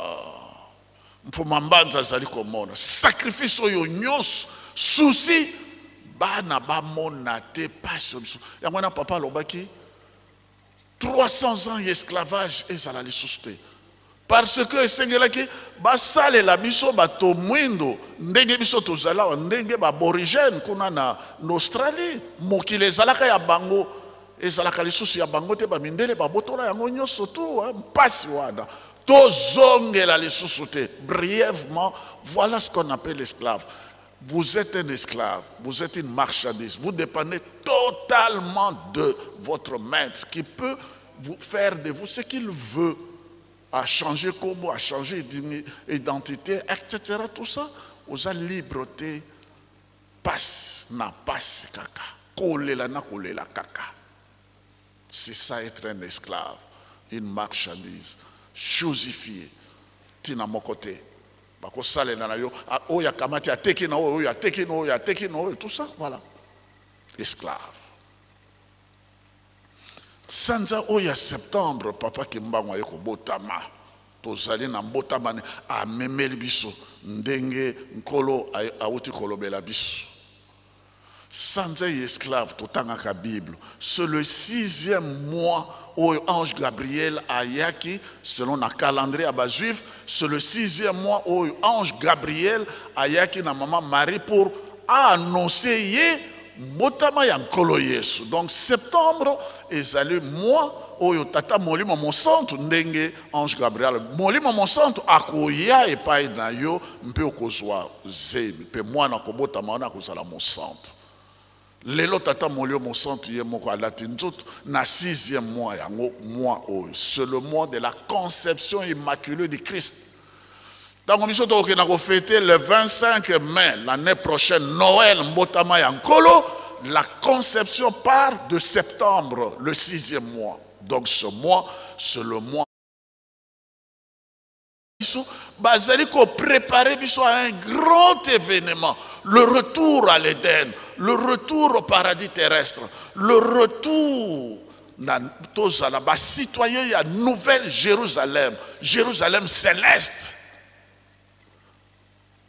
Mfuma Mbanza azali komona, sacrifice oyo nyonso, souci bana bamona te pasi oyo biso. Yango wana papa alobaki 300 ans ya esclavage ezala lisusu te, parce que esengelaki basalela biso bato mwindo ndenge biso tozali awa, ndenge ba aborigène kuna na Australie, mokili ezalaka ya bango, ezalaka lisusu ya bango te, ba mindele babotola yango nyonso tu, hein, mpasi wana tozongela lisusu te. Brièvement, voilà ce qu'on appelle esclave. Vous êtes un esclave, vous êtes une marchandise, vous dépendez totalement de votre maître qui peut vous faire de vous ce qu'il veut, à changer kombo, à changer identité, etc. Tout ça, oza libre te, pasi na pasi kaka, kolela na kolela kaka. C'est ça être un esclave, une marchandise, chosifiée, tina moko te. Bakosalela na yo, oyo akamati ateki na oyo, oyo ateki na oyo, ateki na oyo, tout ça, voilà. Esclave. Sanza oyo ya septembre, papa Kimbangu aye kobotama. Tozali na mbotama ne, amemeli biso ndenge Nkolo awuti kolobela biso. Sanza ya esclave, totangaka Bible. C'est le 6e mois oyo ange Gabriel ayaki, selon na calendrier ya ba juifs, c'est le 6e mois oyo ange Gabriel ayaki na maman Marie pour annoncer ye mbotama ya Nkolo Yesu. Donc septembre ezali mois oyo Tata Molimo Mosantu, ndenge ange Gabriel, Molimo Mosantu akoya epai na yo mpe okozwa zemi mpe mwana akobotama wana akozala mosantu. Lelo Tata Molimo Mosantu ye moko alati nzoto na 6e mois yango, mois oyo c'est le mois de la conception immaculée du Christ. Tango biso tokokenda kofete le 25 mai l'année prochaine Noël mbotama ya Nkolo, la conception part de septembre, le 6e mois. Donc ce mois, c'est le mois biso bazali ko préparer biso à un grand événement, le retour à l'Éden, le retour au paradis terrestre, le retour na tozala ba citoyen ya Nouvelle Jérusalem, Jérusalem céleste.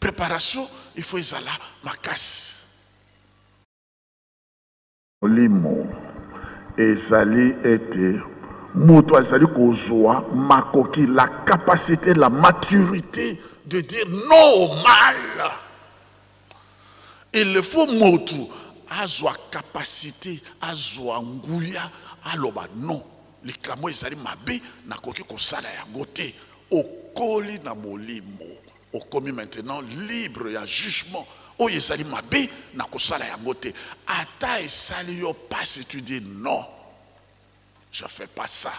Préparation, il faut ezala makasi. Molimo ezali ete moto azali kozwa makoki, la capacité, la maturité de dire non au mal. Il faut moto azwa capacité, azwa nguya, aloba non, likambo ezali mabe, nakoki kosala yango te. Okoli na molimo, okomi maintenant libre ya jugement. Oyo ezali mabe, nakosala yango te. Ata esali yo pasi, tu dis non, je fais pas ça.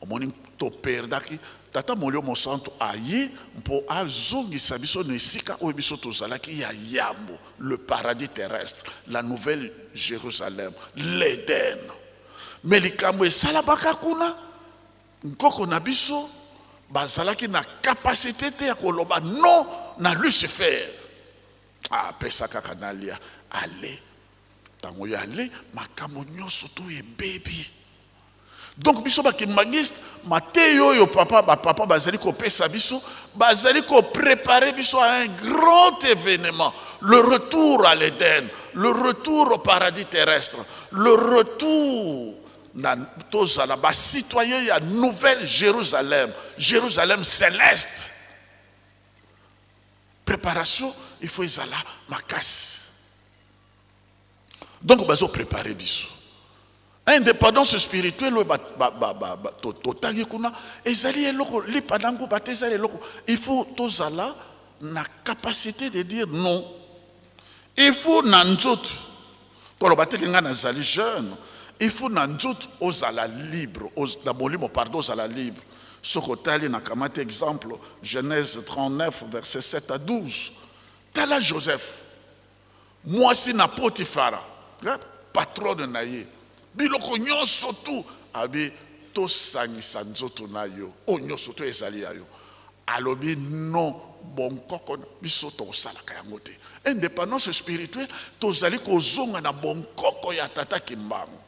Omoni toperdaki Tata Molimo Mosantu aye mpo azongisa biso na esika oyo biso tozalaki ya yambo, le paradis terrestre, la nouvelle Jérusalem, l'Éden. Mais likambo esalamaka kuna, nkoko na biso bazalaki na capacité te ya koloba non na Lucifer. Ah, pesa kaka nalia, ale. Tango ya ale, makambo nyonso to ebebi. Donc biso ba kimbanguiste, mateyo oyo papa, ba papa bazali kopesa biso, bazali ko préparer biso à un grand événement, le retour à l'Éden, le retour au paradis terrestre, le retour na tozala ba citoyen ya Nouvelle Jérusalem, Jérusalem céleste. Préparation, il faut ezala makasi. Donc bazo préparer biso. Indépendance spirituelle oyo totangi kuna ezali eloko lipa nango ba te, ezali eloko. Il faut tozala na capacité de dire non. Il faut na nzoto koloba te ke nga nazali jeune. Il faut na nzoto ozala libre, na molimo pardon, ozala libre. Soki otali na kamati exemple Genèse 39 verset 7 à 12. Tala Joseph, mwasi na Potiphara, hein, patronne na ye, biloko nyonso tu abi tosangisa nzoto na yo, oyo nyonso tu ezali ya yo. Alobi non, bonkoko biso tokosalaka yango te. Indépendance spirituelle, tozali kozonga na bonkoko ya Tata Kimbangu.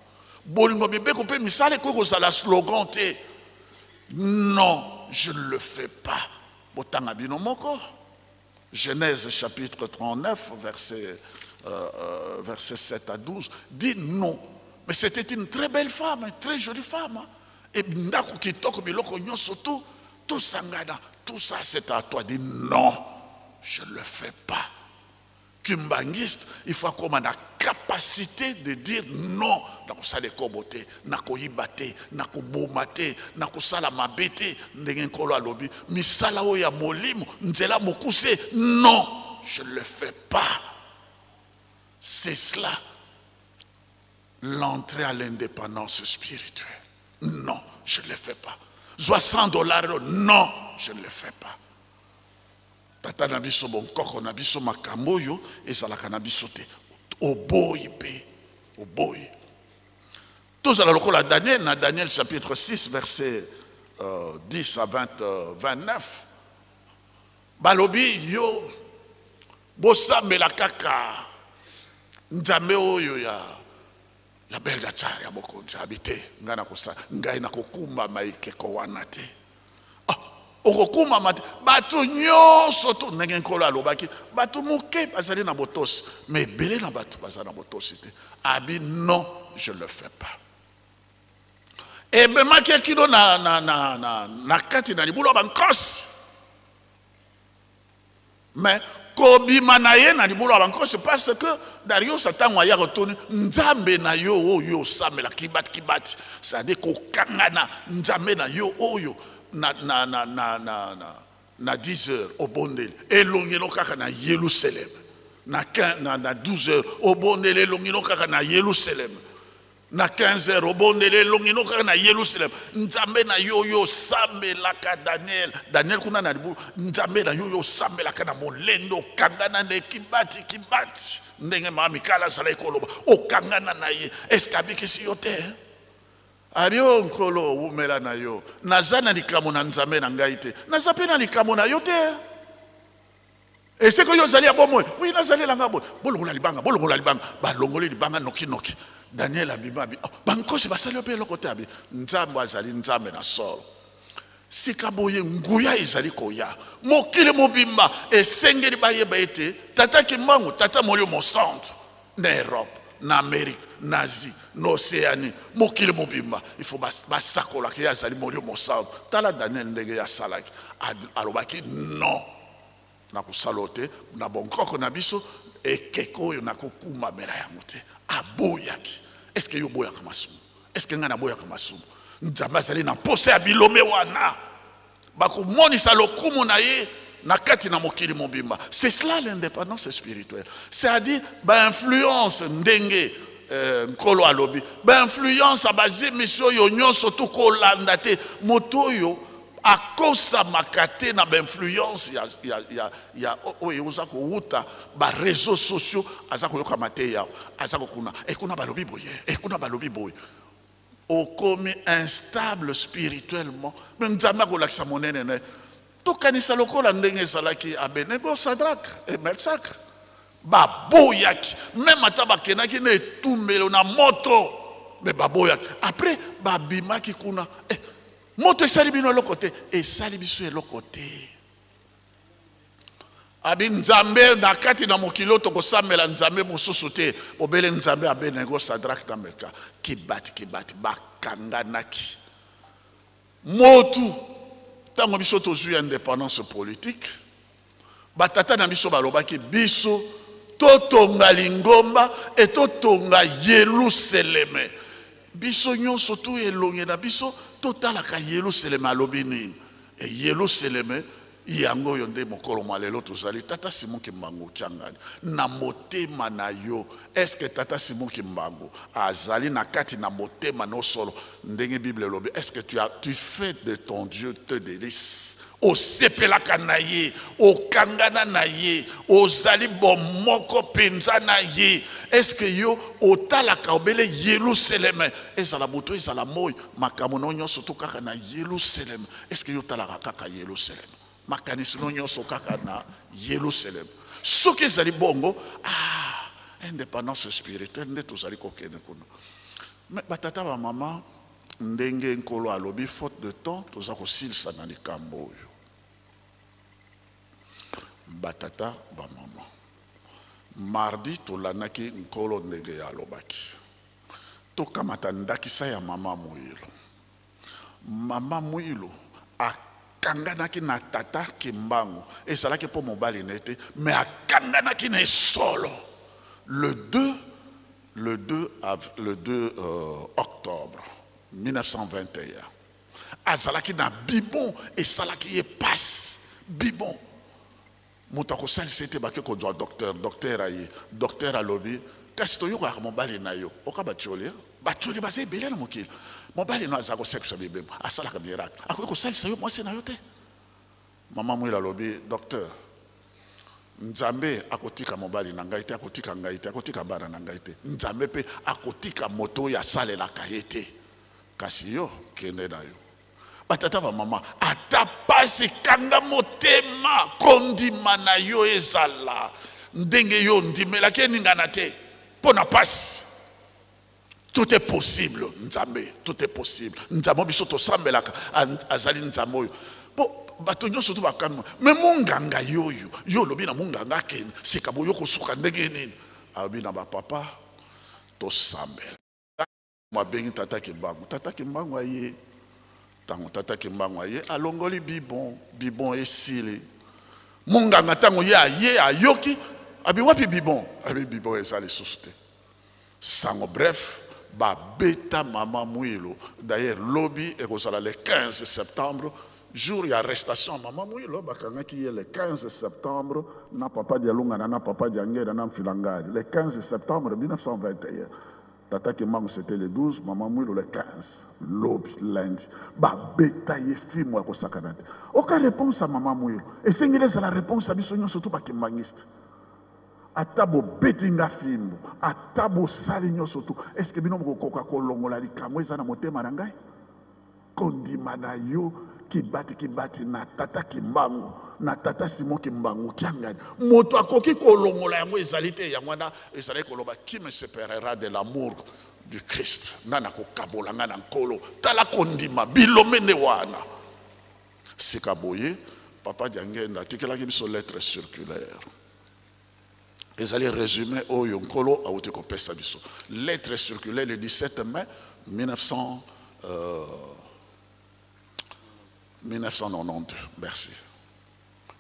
Bolingo mibeko mpe misala ekoki kozala slogan te. Non, je ne le fais pas. Botanga bino moko. Genèse chapitre 39, verset 7 à 12, dit non. Mais c'était une très belle femme, une très jolie femme. Hein. Et ndako kitoko biloko nyonso tout, tout sangana, tout ça c'est à toi. Dit non, je ne le fais pas. Kimbanguiste, il faut qu'on ait la capacité de dire non. Nakosala ekobo te, nakoyiba te, nakoboma te, nakosala mabe te. Ndenge Nkolo alobi, misala oyo ya molimo, nzela mokuse, non, je ne le fais pas. C'est cela, l'entrée à l'indépendance spirituelle. Non, je ne le fais pas. Zwa 100 $, non, je ne le fais pas. Tata na biso, bonkoko na biso, makambo oyo ezalaka na biso te. Oboyi mpe oboyi. Tozala lokola Daniel na Daniel chapitre 6, verset 10 à 20, 29. Balobi yo bosambela kaka nzambe oyo ya Beldatsar ya mokonzi. Abi te, ngai nakosala, ngai nakokumbama ekeko wana te. Ah, okokumbama te. Bato nyonso to ndenge Nkolo alobaki, bato moke bazali na botosi, mais ebele na bato baza na botosi te. Abi non, je le fais pas. Ememaki ekino na kati na libulu ya bankosi. Mais kobima na ye na libulu ya bankosi, parce que Darius, ntango aya kotuni nzambe na yo oyo osambela kibati kibati, c'est-à-dire kokangana nzambe na yo oyo na 10 heures obondeli elongelo kaka na Yelusaleme, na 12 heures obondeli elongelo kaka na Yelusaleme, na 15 heures obondeli elongino kaka na Yelusaleme, nzambe na yo oyo osambelaka. Daniel, Daniel kuna na libulu, nzambe na yo oyo osambelaka na molendo, okangana na kibati kibati, ndenge mama Mikala azalaki koloba, okangana na ye, eske abikisi yo te? Abi o Nkolo, owumela na yo, naza na likambo na nzambe na ngai te, naza mpe na likambo na yo te. Eseko oyo ozali ya bomoi, oyo nazali elanga boye, bolongola libanga, bolongola libanga. Balongoli libanga nokinoki. Daniel abima, abi: "Oh, bankosi basali yo mpe eloko te." Abi nzambe azali nzambe na solo. Sika boye nguya ezali koya, mokili mobimba esengeli bayeba ete tata Kimbangu, tata Molimo Mosantu, na Europe, na Amérique, na Asie, na Océanie, mokili mobimba, il faut basakolaka ye azali Molimo Mosantu. Tala Daniel ndenge ye asalaki. Alobaki non, nakosala oyo te, na bonkoko na biso ekeko oyo nakokumbamela yango te. Aboyaki. Est-ce yo oboyaka masumu? Est-ce ngai naboyaka masumu? Nzambe azali na posa ya bilombe wana bakomonisa lokumu na ye na kati na mokili mobimba. C'est cela, l'indépendance spirituelle, c'est-à-dire bainfluence, ndenge Nkolo alobi, bainfluence ya bazemisi oyo nyonso tokolanda te. Moto oyo akosamaka te na bainfluence ya oyo oza kowuta baréseaux sociaux, aza koyokama te yawo, aza kokuna ekuna balobi boye, ekuna balobi boye, okomi instable spirituellement. Mais Nzambe akolakisa monene na ye. Tokanisa lokola ndenge ezalaki Abenego, Sadrak e Melsak, baboyaki même ata bakendaki na etumbelo na moto, mais baboyaki. Après babimaki kuna, moto esali bino eloko te, esali biso eloko te. Abi nzambe na kati na mokili oyo tokosambela nzambe mosusu te, bobele nzambe Abenego, Sadrak na Meka. Kibati kibati bakanganaki motu. Ntango biso tozwi indépendance politique, batata na biso balobaki biso totonga lingomba e totonga Yeluseleme. Biso nyonso tu elongi na biso totalaka Yeluseleme. Alobi nini? E Yeluseleme yango oyo nde mokolo mwa lelo tozali. Tata Simon Kimbangu Kiangani na motema na yo, est-ce tata Simon Kimbangu azali na kati na motema no solo, ndenge Bible elobi? Est ce que tu fais de ton Dieu te délice? Osepelaka na ye, okangana na ye, ozali bomoko mpenza na ye? Est-ce yo otalaka obele Yelusaleme, ezala butu, ezala moi, makambo no nyonso to kaka na Yelusaleme? Est-ce yo otalaka kaka Yelusaleme, makanisi no nyonso kaka na Yelusaleme? Soki ezali bongo, ah, indépendance spirituelle nde tozali kokende kuna. Mais batata, bamama, ndenge Nkolo alobi, faute de temps, toza kosilisa na likambo oyo. Batata, bamama, mardi tolandaki Nkolo ndenge ye alobaki tokamata ndakisa ya mama Moyilo. Mama Moyilo akanganaki na tata Kimbangu, ezalaki mpo mobali na ye te, mais akanganaki na esolo. Le 2 le 2 le 2 octobre 1921 azalaki na bibon, esalaki ye pasi bibon. Moto akosalisa ye te, bake kozwa docteur, docteur aye, docteur alobi kasi toyokaka mobali na yo oka batioli, batioli baza ebele na mokili, mobali no aza kosekisa bibembo, asalaka miracle, akoki kosalisa yo mwasi na yo te. Mama Mwila alobi docteur, Nzambe akotika mobali na ngai te, akotika ngai te, akotika bana na ngai te, Nzambe pe akotika moto oyo asalelaka ye te, kasi yo kende na yo. Ba tata ba mama, ata pasi, kanga motema, kondima na yo ezala ndenge yo ondimelaki, eningana te mpo na pasi. Tout est possible, Nzambe, tout est possible. Nzambe oyo biso tosambelaka azali Nzambe oyo po bato nyonso to bakamwa. Me monganga yo oyo, yo olobi na monganga akende, sika boyo kosuka ndenge nini? Alobi na ba papa, tosambela. Abengi tata Kimbangu, tata Kimbangu aye. Tango tata Kimbangu aye, alongoli bibon, bibon esili. Monganga tango ye aye, ayoki, abi wapi bibon? Abi bibon eza lisusu te. Sango bref, ba beta mama Muilu. D'ailleurs lobi ekozala le 15 septembre, jour ya arrestation ya mama Muilu, bakangaki ye le 15 septembre na papa Dialungana na papa Diangenda na Mfilangari, le 15 septembre 1921. Tata Kimbangu c'etait le 12, maman Muilu le 15. Lobi lundi ba beta ye fimbo ya kosakana te. Oka reponse ya maman Muilu esengeli ezala reponse ya biso nyonso tout ba kimbanguiste. Ata bobeti nga fimbo, ata bosali nyonso tout, est ce que bino bokokoka kolongola likambo eza na motema na ngai? Kondima na yo kibati kibati na tata Kimbangu, na tata Simon Kimbangu Kiangani, moto akoki kolongola yango ezali te. Yango wana ezalaki koloba qui me separera de l'amour du Christ, nga nakokabola nga na Nkolo. Tala kondima bilombe nde wana. Sika boye papa Diangenda atikelaki biso lettre circulaire. Ezali résumé oyo Nkolo awuti kopesa biso. Lettre circulaire le 17 mai 1992. Merci.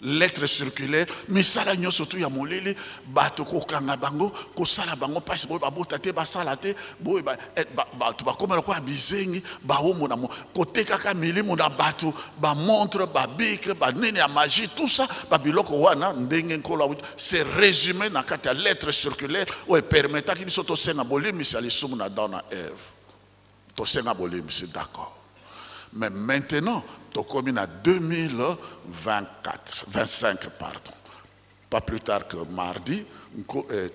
Lettre circulaire, misala nyonso tu ya molili, bato kokanga bango, kosala bango mpasi, boye babota te, basala te, boye bato bakoma lokola bizengi, baomo na kotekaka milimo na bato, ba montre, ba bic, ba nini ya magie, tout ça, ba biloko wana ndenge Nkolo awuti, c'est résumé na kati ya lettre circulaire oyo epermetaki biso tosenga bolimbisi ya lisumu na Adam na Ève. Tosenga bolimbisi, d'accord. Mais maintenant, tokomi na 2024, 25 pardon. Pas plus tard que mardi,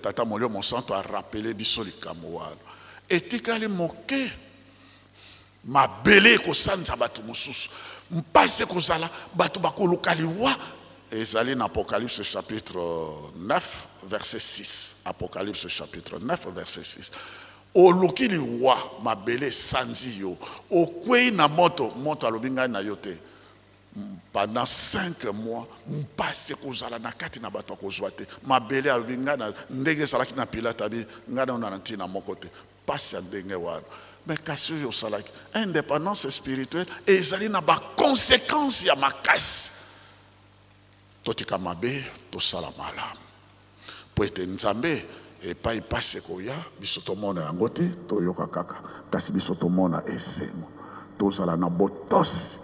Tata Molio Monsanto a rappelé biso likambo wana. Etikali moke, mabele ekosanza bato mosusu, mpasi ekozala, bato bakoluka liwa. Ezali na Apocalypse chapitre 9 verset 6. Apocalypse chapitre 9 verset 6. Oluki liwa, mabele esanzi yo, okwei na moto, moto alobi ngai na yo te. Pendant 5 mois, mpasi ekozala na kati na bato akozwa te. Mabele alobi ngai na ndenge ezalaki na Pilate, abi ngai na na ntina moko te. Mpasi ya ndenge wana. Mais kasi oyo osalaki indépendance spirituelle ezali na ba conséquences ya makasi. Totika mabe, tosala malamu. Mpo ete Nzambe, epai mpasi ekoya, biso tomona yango te, toyoka kaka, kasi biso tomona esengo. Tozala na botosi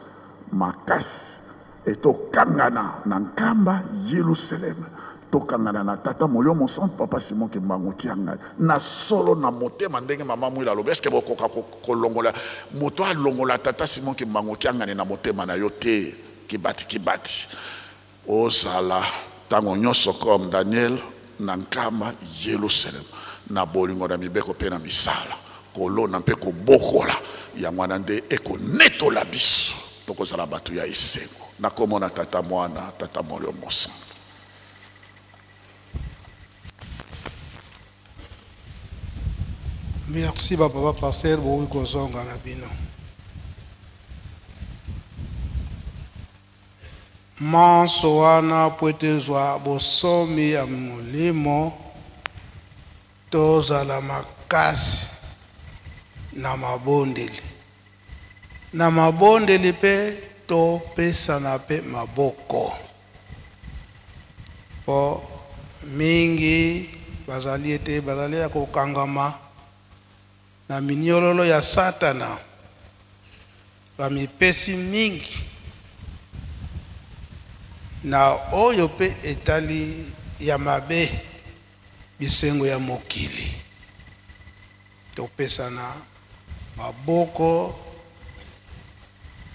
makasi e tokangana na nkamba Yelusaleme, tokangana na Tata Molimo Mosantu, Papa Simon Kimbangu Kiangani, na solo na motema, ndenge Mama Mwila alobi. Est-ce que bokoka kolongola moto alongola Tata Simon Kimbangu Kiangani na motema na yo te? Kibati kibati. Ozala tango nyonso comme Daniel na nkamba Yelusaleme, na bolingo na mibeko mpe na misala, kolona mpe kobokola, yango wana nde ekonetola biso, tokozala bato ya esengo. Na kombo na Tata, Mwana, Tata Molimo Mosantu. Merci ba papa pasteur, bokoki kozonga na bino. Manso wana mpo ete zwa bosomi ya molimo, tozala makasi na mabondeli. Na mabondeli mpe topesana mpe maboko. Mpo mingi bazali ete bazali ya kokangama na minyololo ya Satana, bamipesi mingi. Na oyo mpe etali ya mabe, bisengo ya mokili, topesana maboko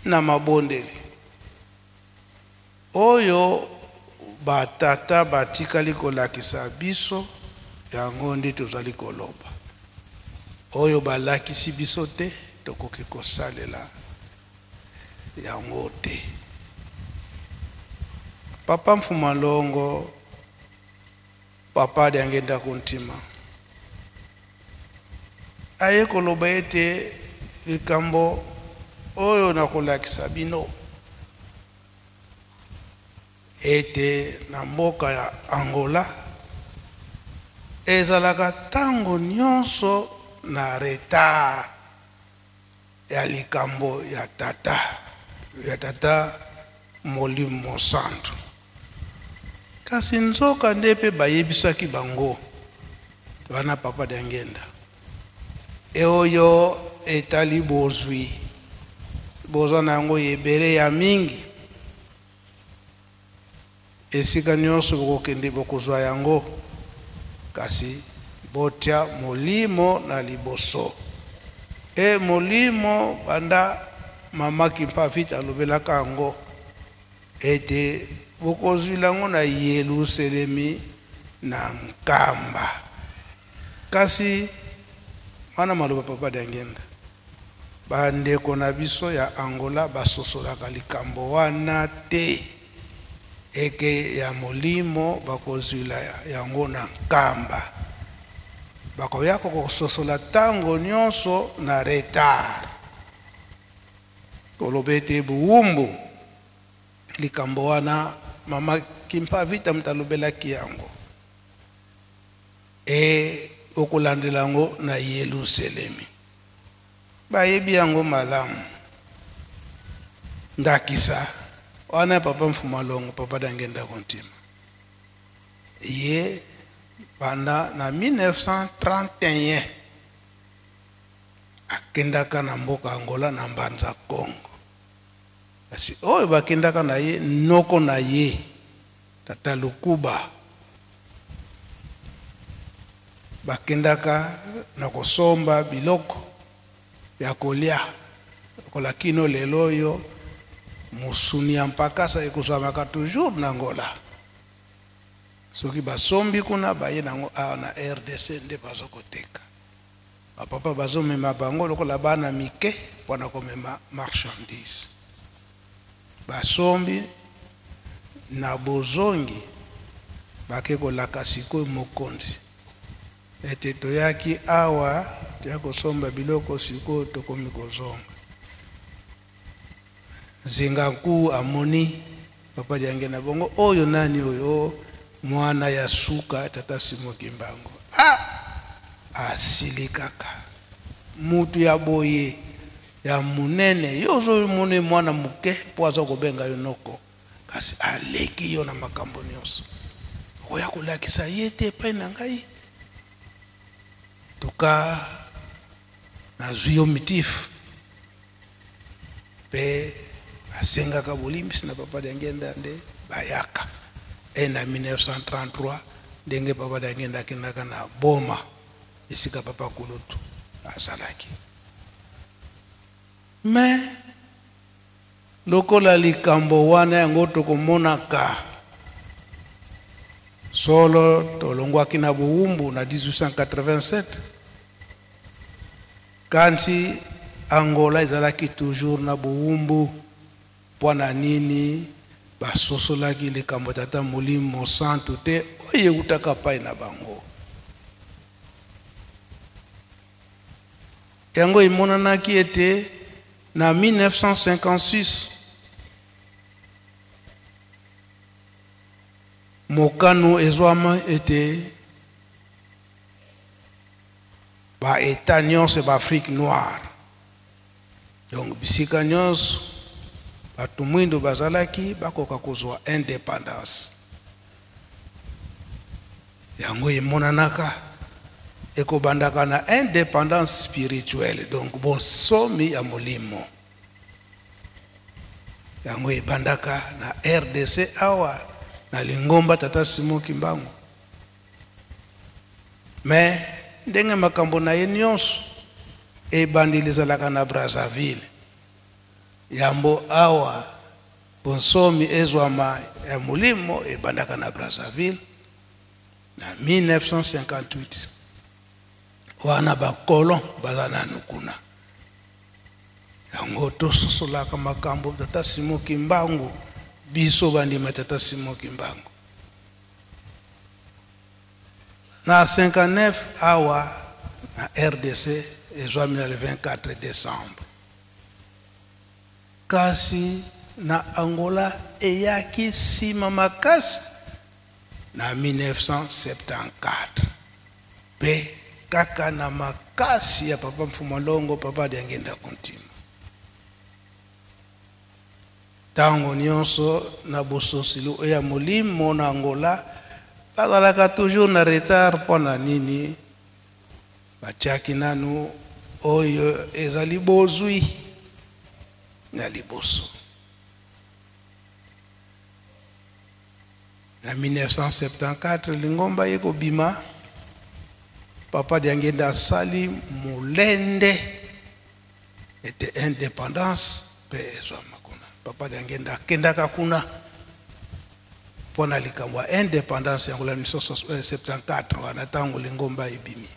na mabondeli. Oyo batata batikali kolakisa biso, yango nde tozali koloba. Oyo balakisi biso te, tokoki kosalela yango te. Papa Mfuma Longo, Papa Diangenda Kuntima, aye koloba ete likambo oyo nakolakisa bino ete na mboka ya Angola ezalaka ntango nyonso na retard ya likambo ya tata ya tata Molimo Mosantu. Kasi nzoka nde mpe bayebisaki bango wana Papa Diangenda, e oyo etali bozwi boza na yango ebele ya mingi, esika nyonso bokokende bokozwa yango, kasi botia molimo na liboso. E molimo, banda mama Kimpavita alobelaka yango ete bokozwila yango na Yelusalemi na Nkamba. Kasi wana maloba Papa Diangenda, bandeko na biso ya Angola basosolaka likambo wana te, eke ya molimo bakozwila yango na Nkamba, bakoya kososola ntango nyonso na retard. Koloba ete bowumbu, likambo wana mama Kimpavita moto alobelaki yango, e okolandela yango na Yelusalemi. Bayebi yango malamu. Ndakisa wana Papa Mfuma Longo, Papa Diangenda Kuntima, ye banda na 1931 akendaka na mboka Angola na Mbanza Congo. Kasi oyo bakendaka na ye noko na ye Tata Lukuba, bakendaka na kosomba biloko ya kolia lokola kino lelo oyo mosuni ya mpakasa ekozwamaka toujours na Angola. Soki basombi kuna baye nango awa na RDC nde bazo koteka. Bapapa bazomema bango lokola bana mike mpona komema marchandise. Basombi na bozongi bake kolaka sikoyo mokonzi ete toyaki awa toya kosomba biloko, sikoyo tokomi kozonga. Zinga Nku amoni Papa Diangenda bongo oyo nani oyo mwana ya suka tata Simon Kimbangu. Ah, asili kaka mutu ya boye ya monene, yo ozomona mwana moke mpo aza kobenga yo noko, kasi aleki yo na makambo nyonso. Okoya kolakisa ye te epai na ngai, tuka nazwi yo mitifu. Mpe asengaka bolimbisi na Papa Diangenda nde bayaka e na 1933 ndenge Papa Diangenda akendaka na Boma esika Papa Kulutu azalaki. Me lokola likambo wana yango tokomonaka solo, tolongwaki na bowumbu na 1887, kasi Angola ezalaki toujours na bowumbu. Mpo na nini basosolaki likambo tata Molimo Mosantu te oyo eutaka pai na bango? Yango emonanaki ete na 1956 mokano ezwama ete ba état nyonso ba Afrique noire, donc bisika nyonso bato mwindo bazalaki, bakoka kozwa indépendance. Yango emonanaka ekobandaka na indépendance spirituelle, donc bonsomi ya molimo. Yango ebandaka na RDC awa na lingomba Tata Simon Kimbangu. Mais ndenge makambo na ye nyonso ebandeli ezalaka na Brazzaville. Yambo awa bonsomi ezwama ya molimo ebandaka na Brazzaville na 1958. Wana ba colon baza nanu kuna. Yango tososolaka makambo Tata Simon Kimbangu, biso bandima Tata Simon Kimbangu. Na 59 awa na RDC ezwami na le 24 décembre. Kasi na Angola eyaki nsima makasi na 1974 pe kaka na makasi ya Papa Mfuma Longo, Papa Diangienda Kuntima. Tango nyonso na bososili oyo ya molimo na Angola bazalaka toujours na retard. Mpo na nini? Batiaki nanu oyo ezali bozwi na liboso. Na 1974 lingomba ye kobima, Papa Diangienda asali molende ete indépendance pe ezwama kuna. Papa Diangienda akendaka kuna mpo na likambo ya indépendance yango la 1974 wana ntango lingomba ebimi.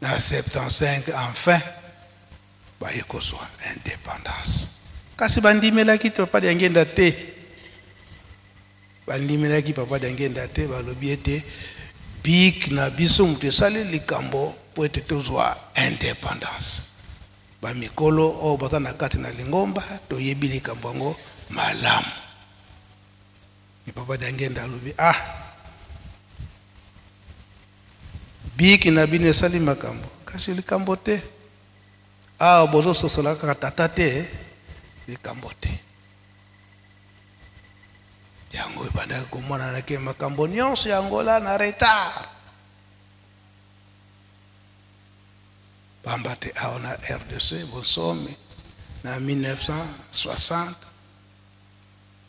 Na 75 enfin baye kozwa indépendance. Kasi bandimelaki te Papa Diangienda te. Bandimelaki Papa Diangienda te, balobi ete bik na biso moto esali likambo po ete tozwa indépendance. Ba mikolo oyo baza na kati na lingomba toyebi likambo yango malamu. Ni Papa Diangienda alobi, ah, biki na bino esali makambo, kasi likambo te. Awa bozososola kaka tata te, likambo te. Yango ebandaki komonana ke makambo nyonso ya Angola na retard. Pamba te awa na RDC bonsomi na 1960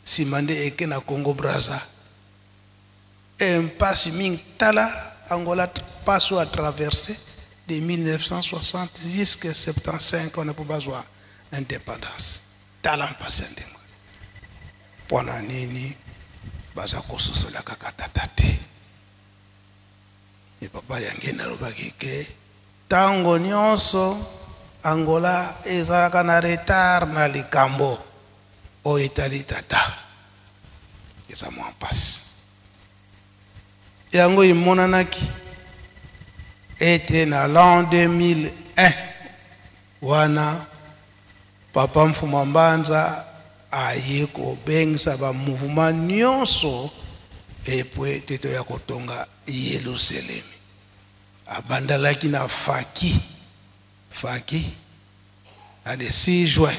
nsima nde eke na Congo Brazza. E mpasi mingi, tala Angola mpasi oyo a traverse de 1960 jusqu'à 75 wana mpo bazwa indépendance. Tala mpasi ya ndenge mpo na nini baza kososola kaka tata te. E Papa Diangienda alobaki ke ntango nyonso Angola ezalaka na retard na likambo oyo etali tata, eza mwa mpasi. Yango emonanaki ete na l'an 2001 wana Papa Mfuma Mbanza aye kobengisa ba mouvement nyonso epwe te toya kotonga Yelusalemi. Abandalaki na Faki, Faki na le 6 juin.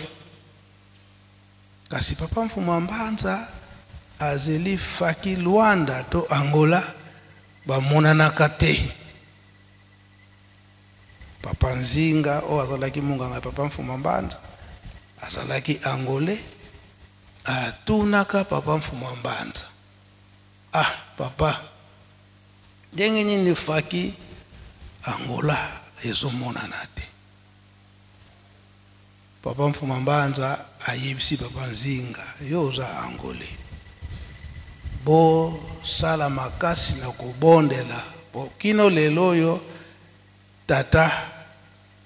Kasi Papa Mfuma Mbanza azeli Faki Luanda to Angola bamonanaka te. Papa Nzinga oyo azalaki monganga ya Papa Mfuma Mbanza azalaki angolais, atunaka Papa Mfuma Mbanza, ah papa, ndenge nini Faki Angola ezomonana te? Papa Mfuma Mbanza ayebisi Papa Nzinga, yo oza angolais, bosala makasi na kobondela po kino lelo oyo tata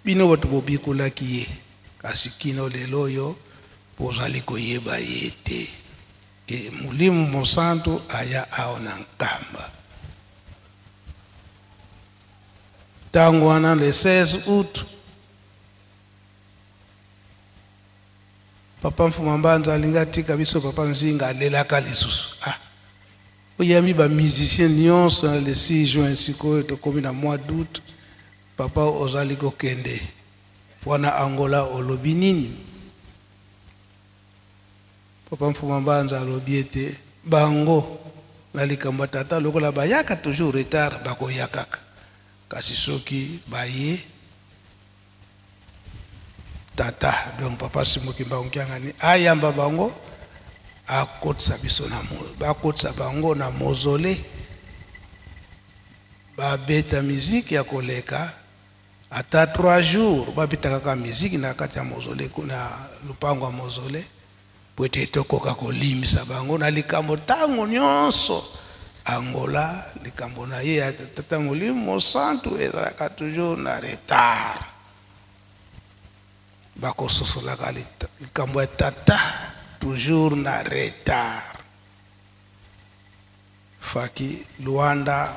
bino bato bobikulaki ye, kasi kino lelo oyo bozali koyeba ye te, ke Molimo Mosantu aya awa na Nkamba. Tango wana le 16 août Papa Mfuma Mbanza alingi atika biso. Papa Nzinga alelaka lisusu, ah, oyambi ba musicien nyonso na le 6 juin, sikoyo tokomi na mois d'août, papa ozali kokende wana Angola, olobi nini? Papa Mfuma Mbanza alobi ete bango na likambo ya tata lokola bayaka toujours retard, bakoya kaka, kasi soki baye Tata donc papa Simon Kimbangu Kiangani ayamba bango akotisa biso na bakotisa bango na mausolée, babeta miziki ya koleka ata 3 jours, babeta kaka miziki na kati ya mausolée, na lupango ya mausolée, po ete tokoka kolimisa bango na likambo ntango nyonso. Angola likambo na ye ya tata Molimo Mosantu ezalaka toujours na retard, bakososolaka likambo ya tata toujours na retard. Faki Luanda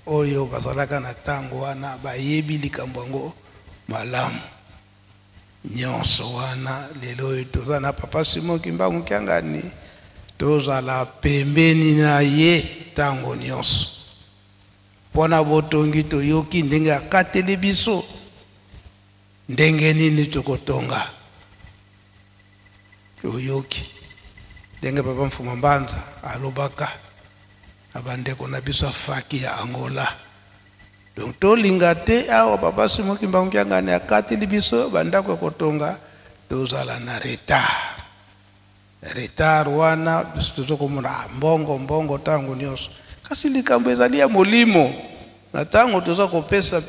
oyo bazalaka na ntango wana bayebi likambo yango malamu nyonso wana. Lelo oyo toza na papa Simon Kimbangu Kiangani, tozala pembeni na ye ntango nyonso mpona botongi. Toyoki ndenge akateli biso ndenge nini tokotonga, toyoki ndenge papa Mfuma Mbanza alobaka na bandeko na biso afaki ya Angola. Donc tolinga te awa papa Simon Kimbangu Kiangani akateli biso bandako ya kotonga, tozala na retard. Retard wana biso tozokomona mbongo mbongo ntango nyonso, kasi likambo ezali ya molimo. Na ntango toza kopesa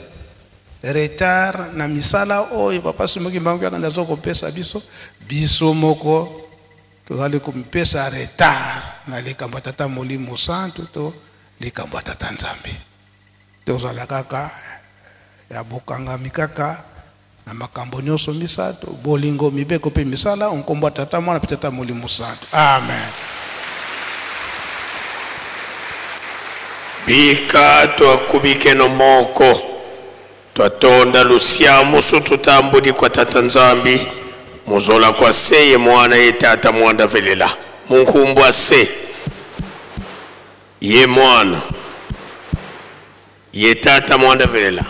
retard na misala oyo papa Simon Kimbangu Kiangani aza kopesa biso, biso moko tozali kopesa retard na likambo ya tata Molimo Santu to likambo ya tata Nzambe. Tozala kaka ya bokangami kaka na makambo nyonso misato: bolingo, mibeko mpe misala, nkombo ya Tata, Mwana mpe Tata Molimo Santu. Amen. Bika twakubikeno moko twatonda lusiamu tutambudi kwa tata Nzambi muzola kwa se ye mwana ye tata mwanda velela munkumbwa se ye mwana ye tata mwanda velela.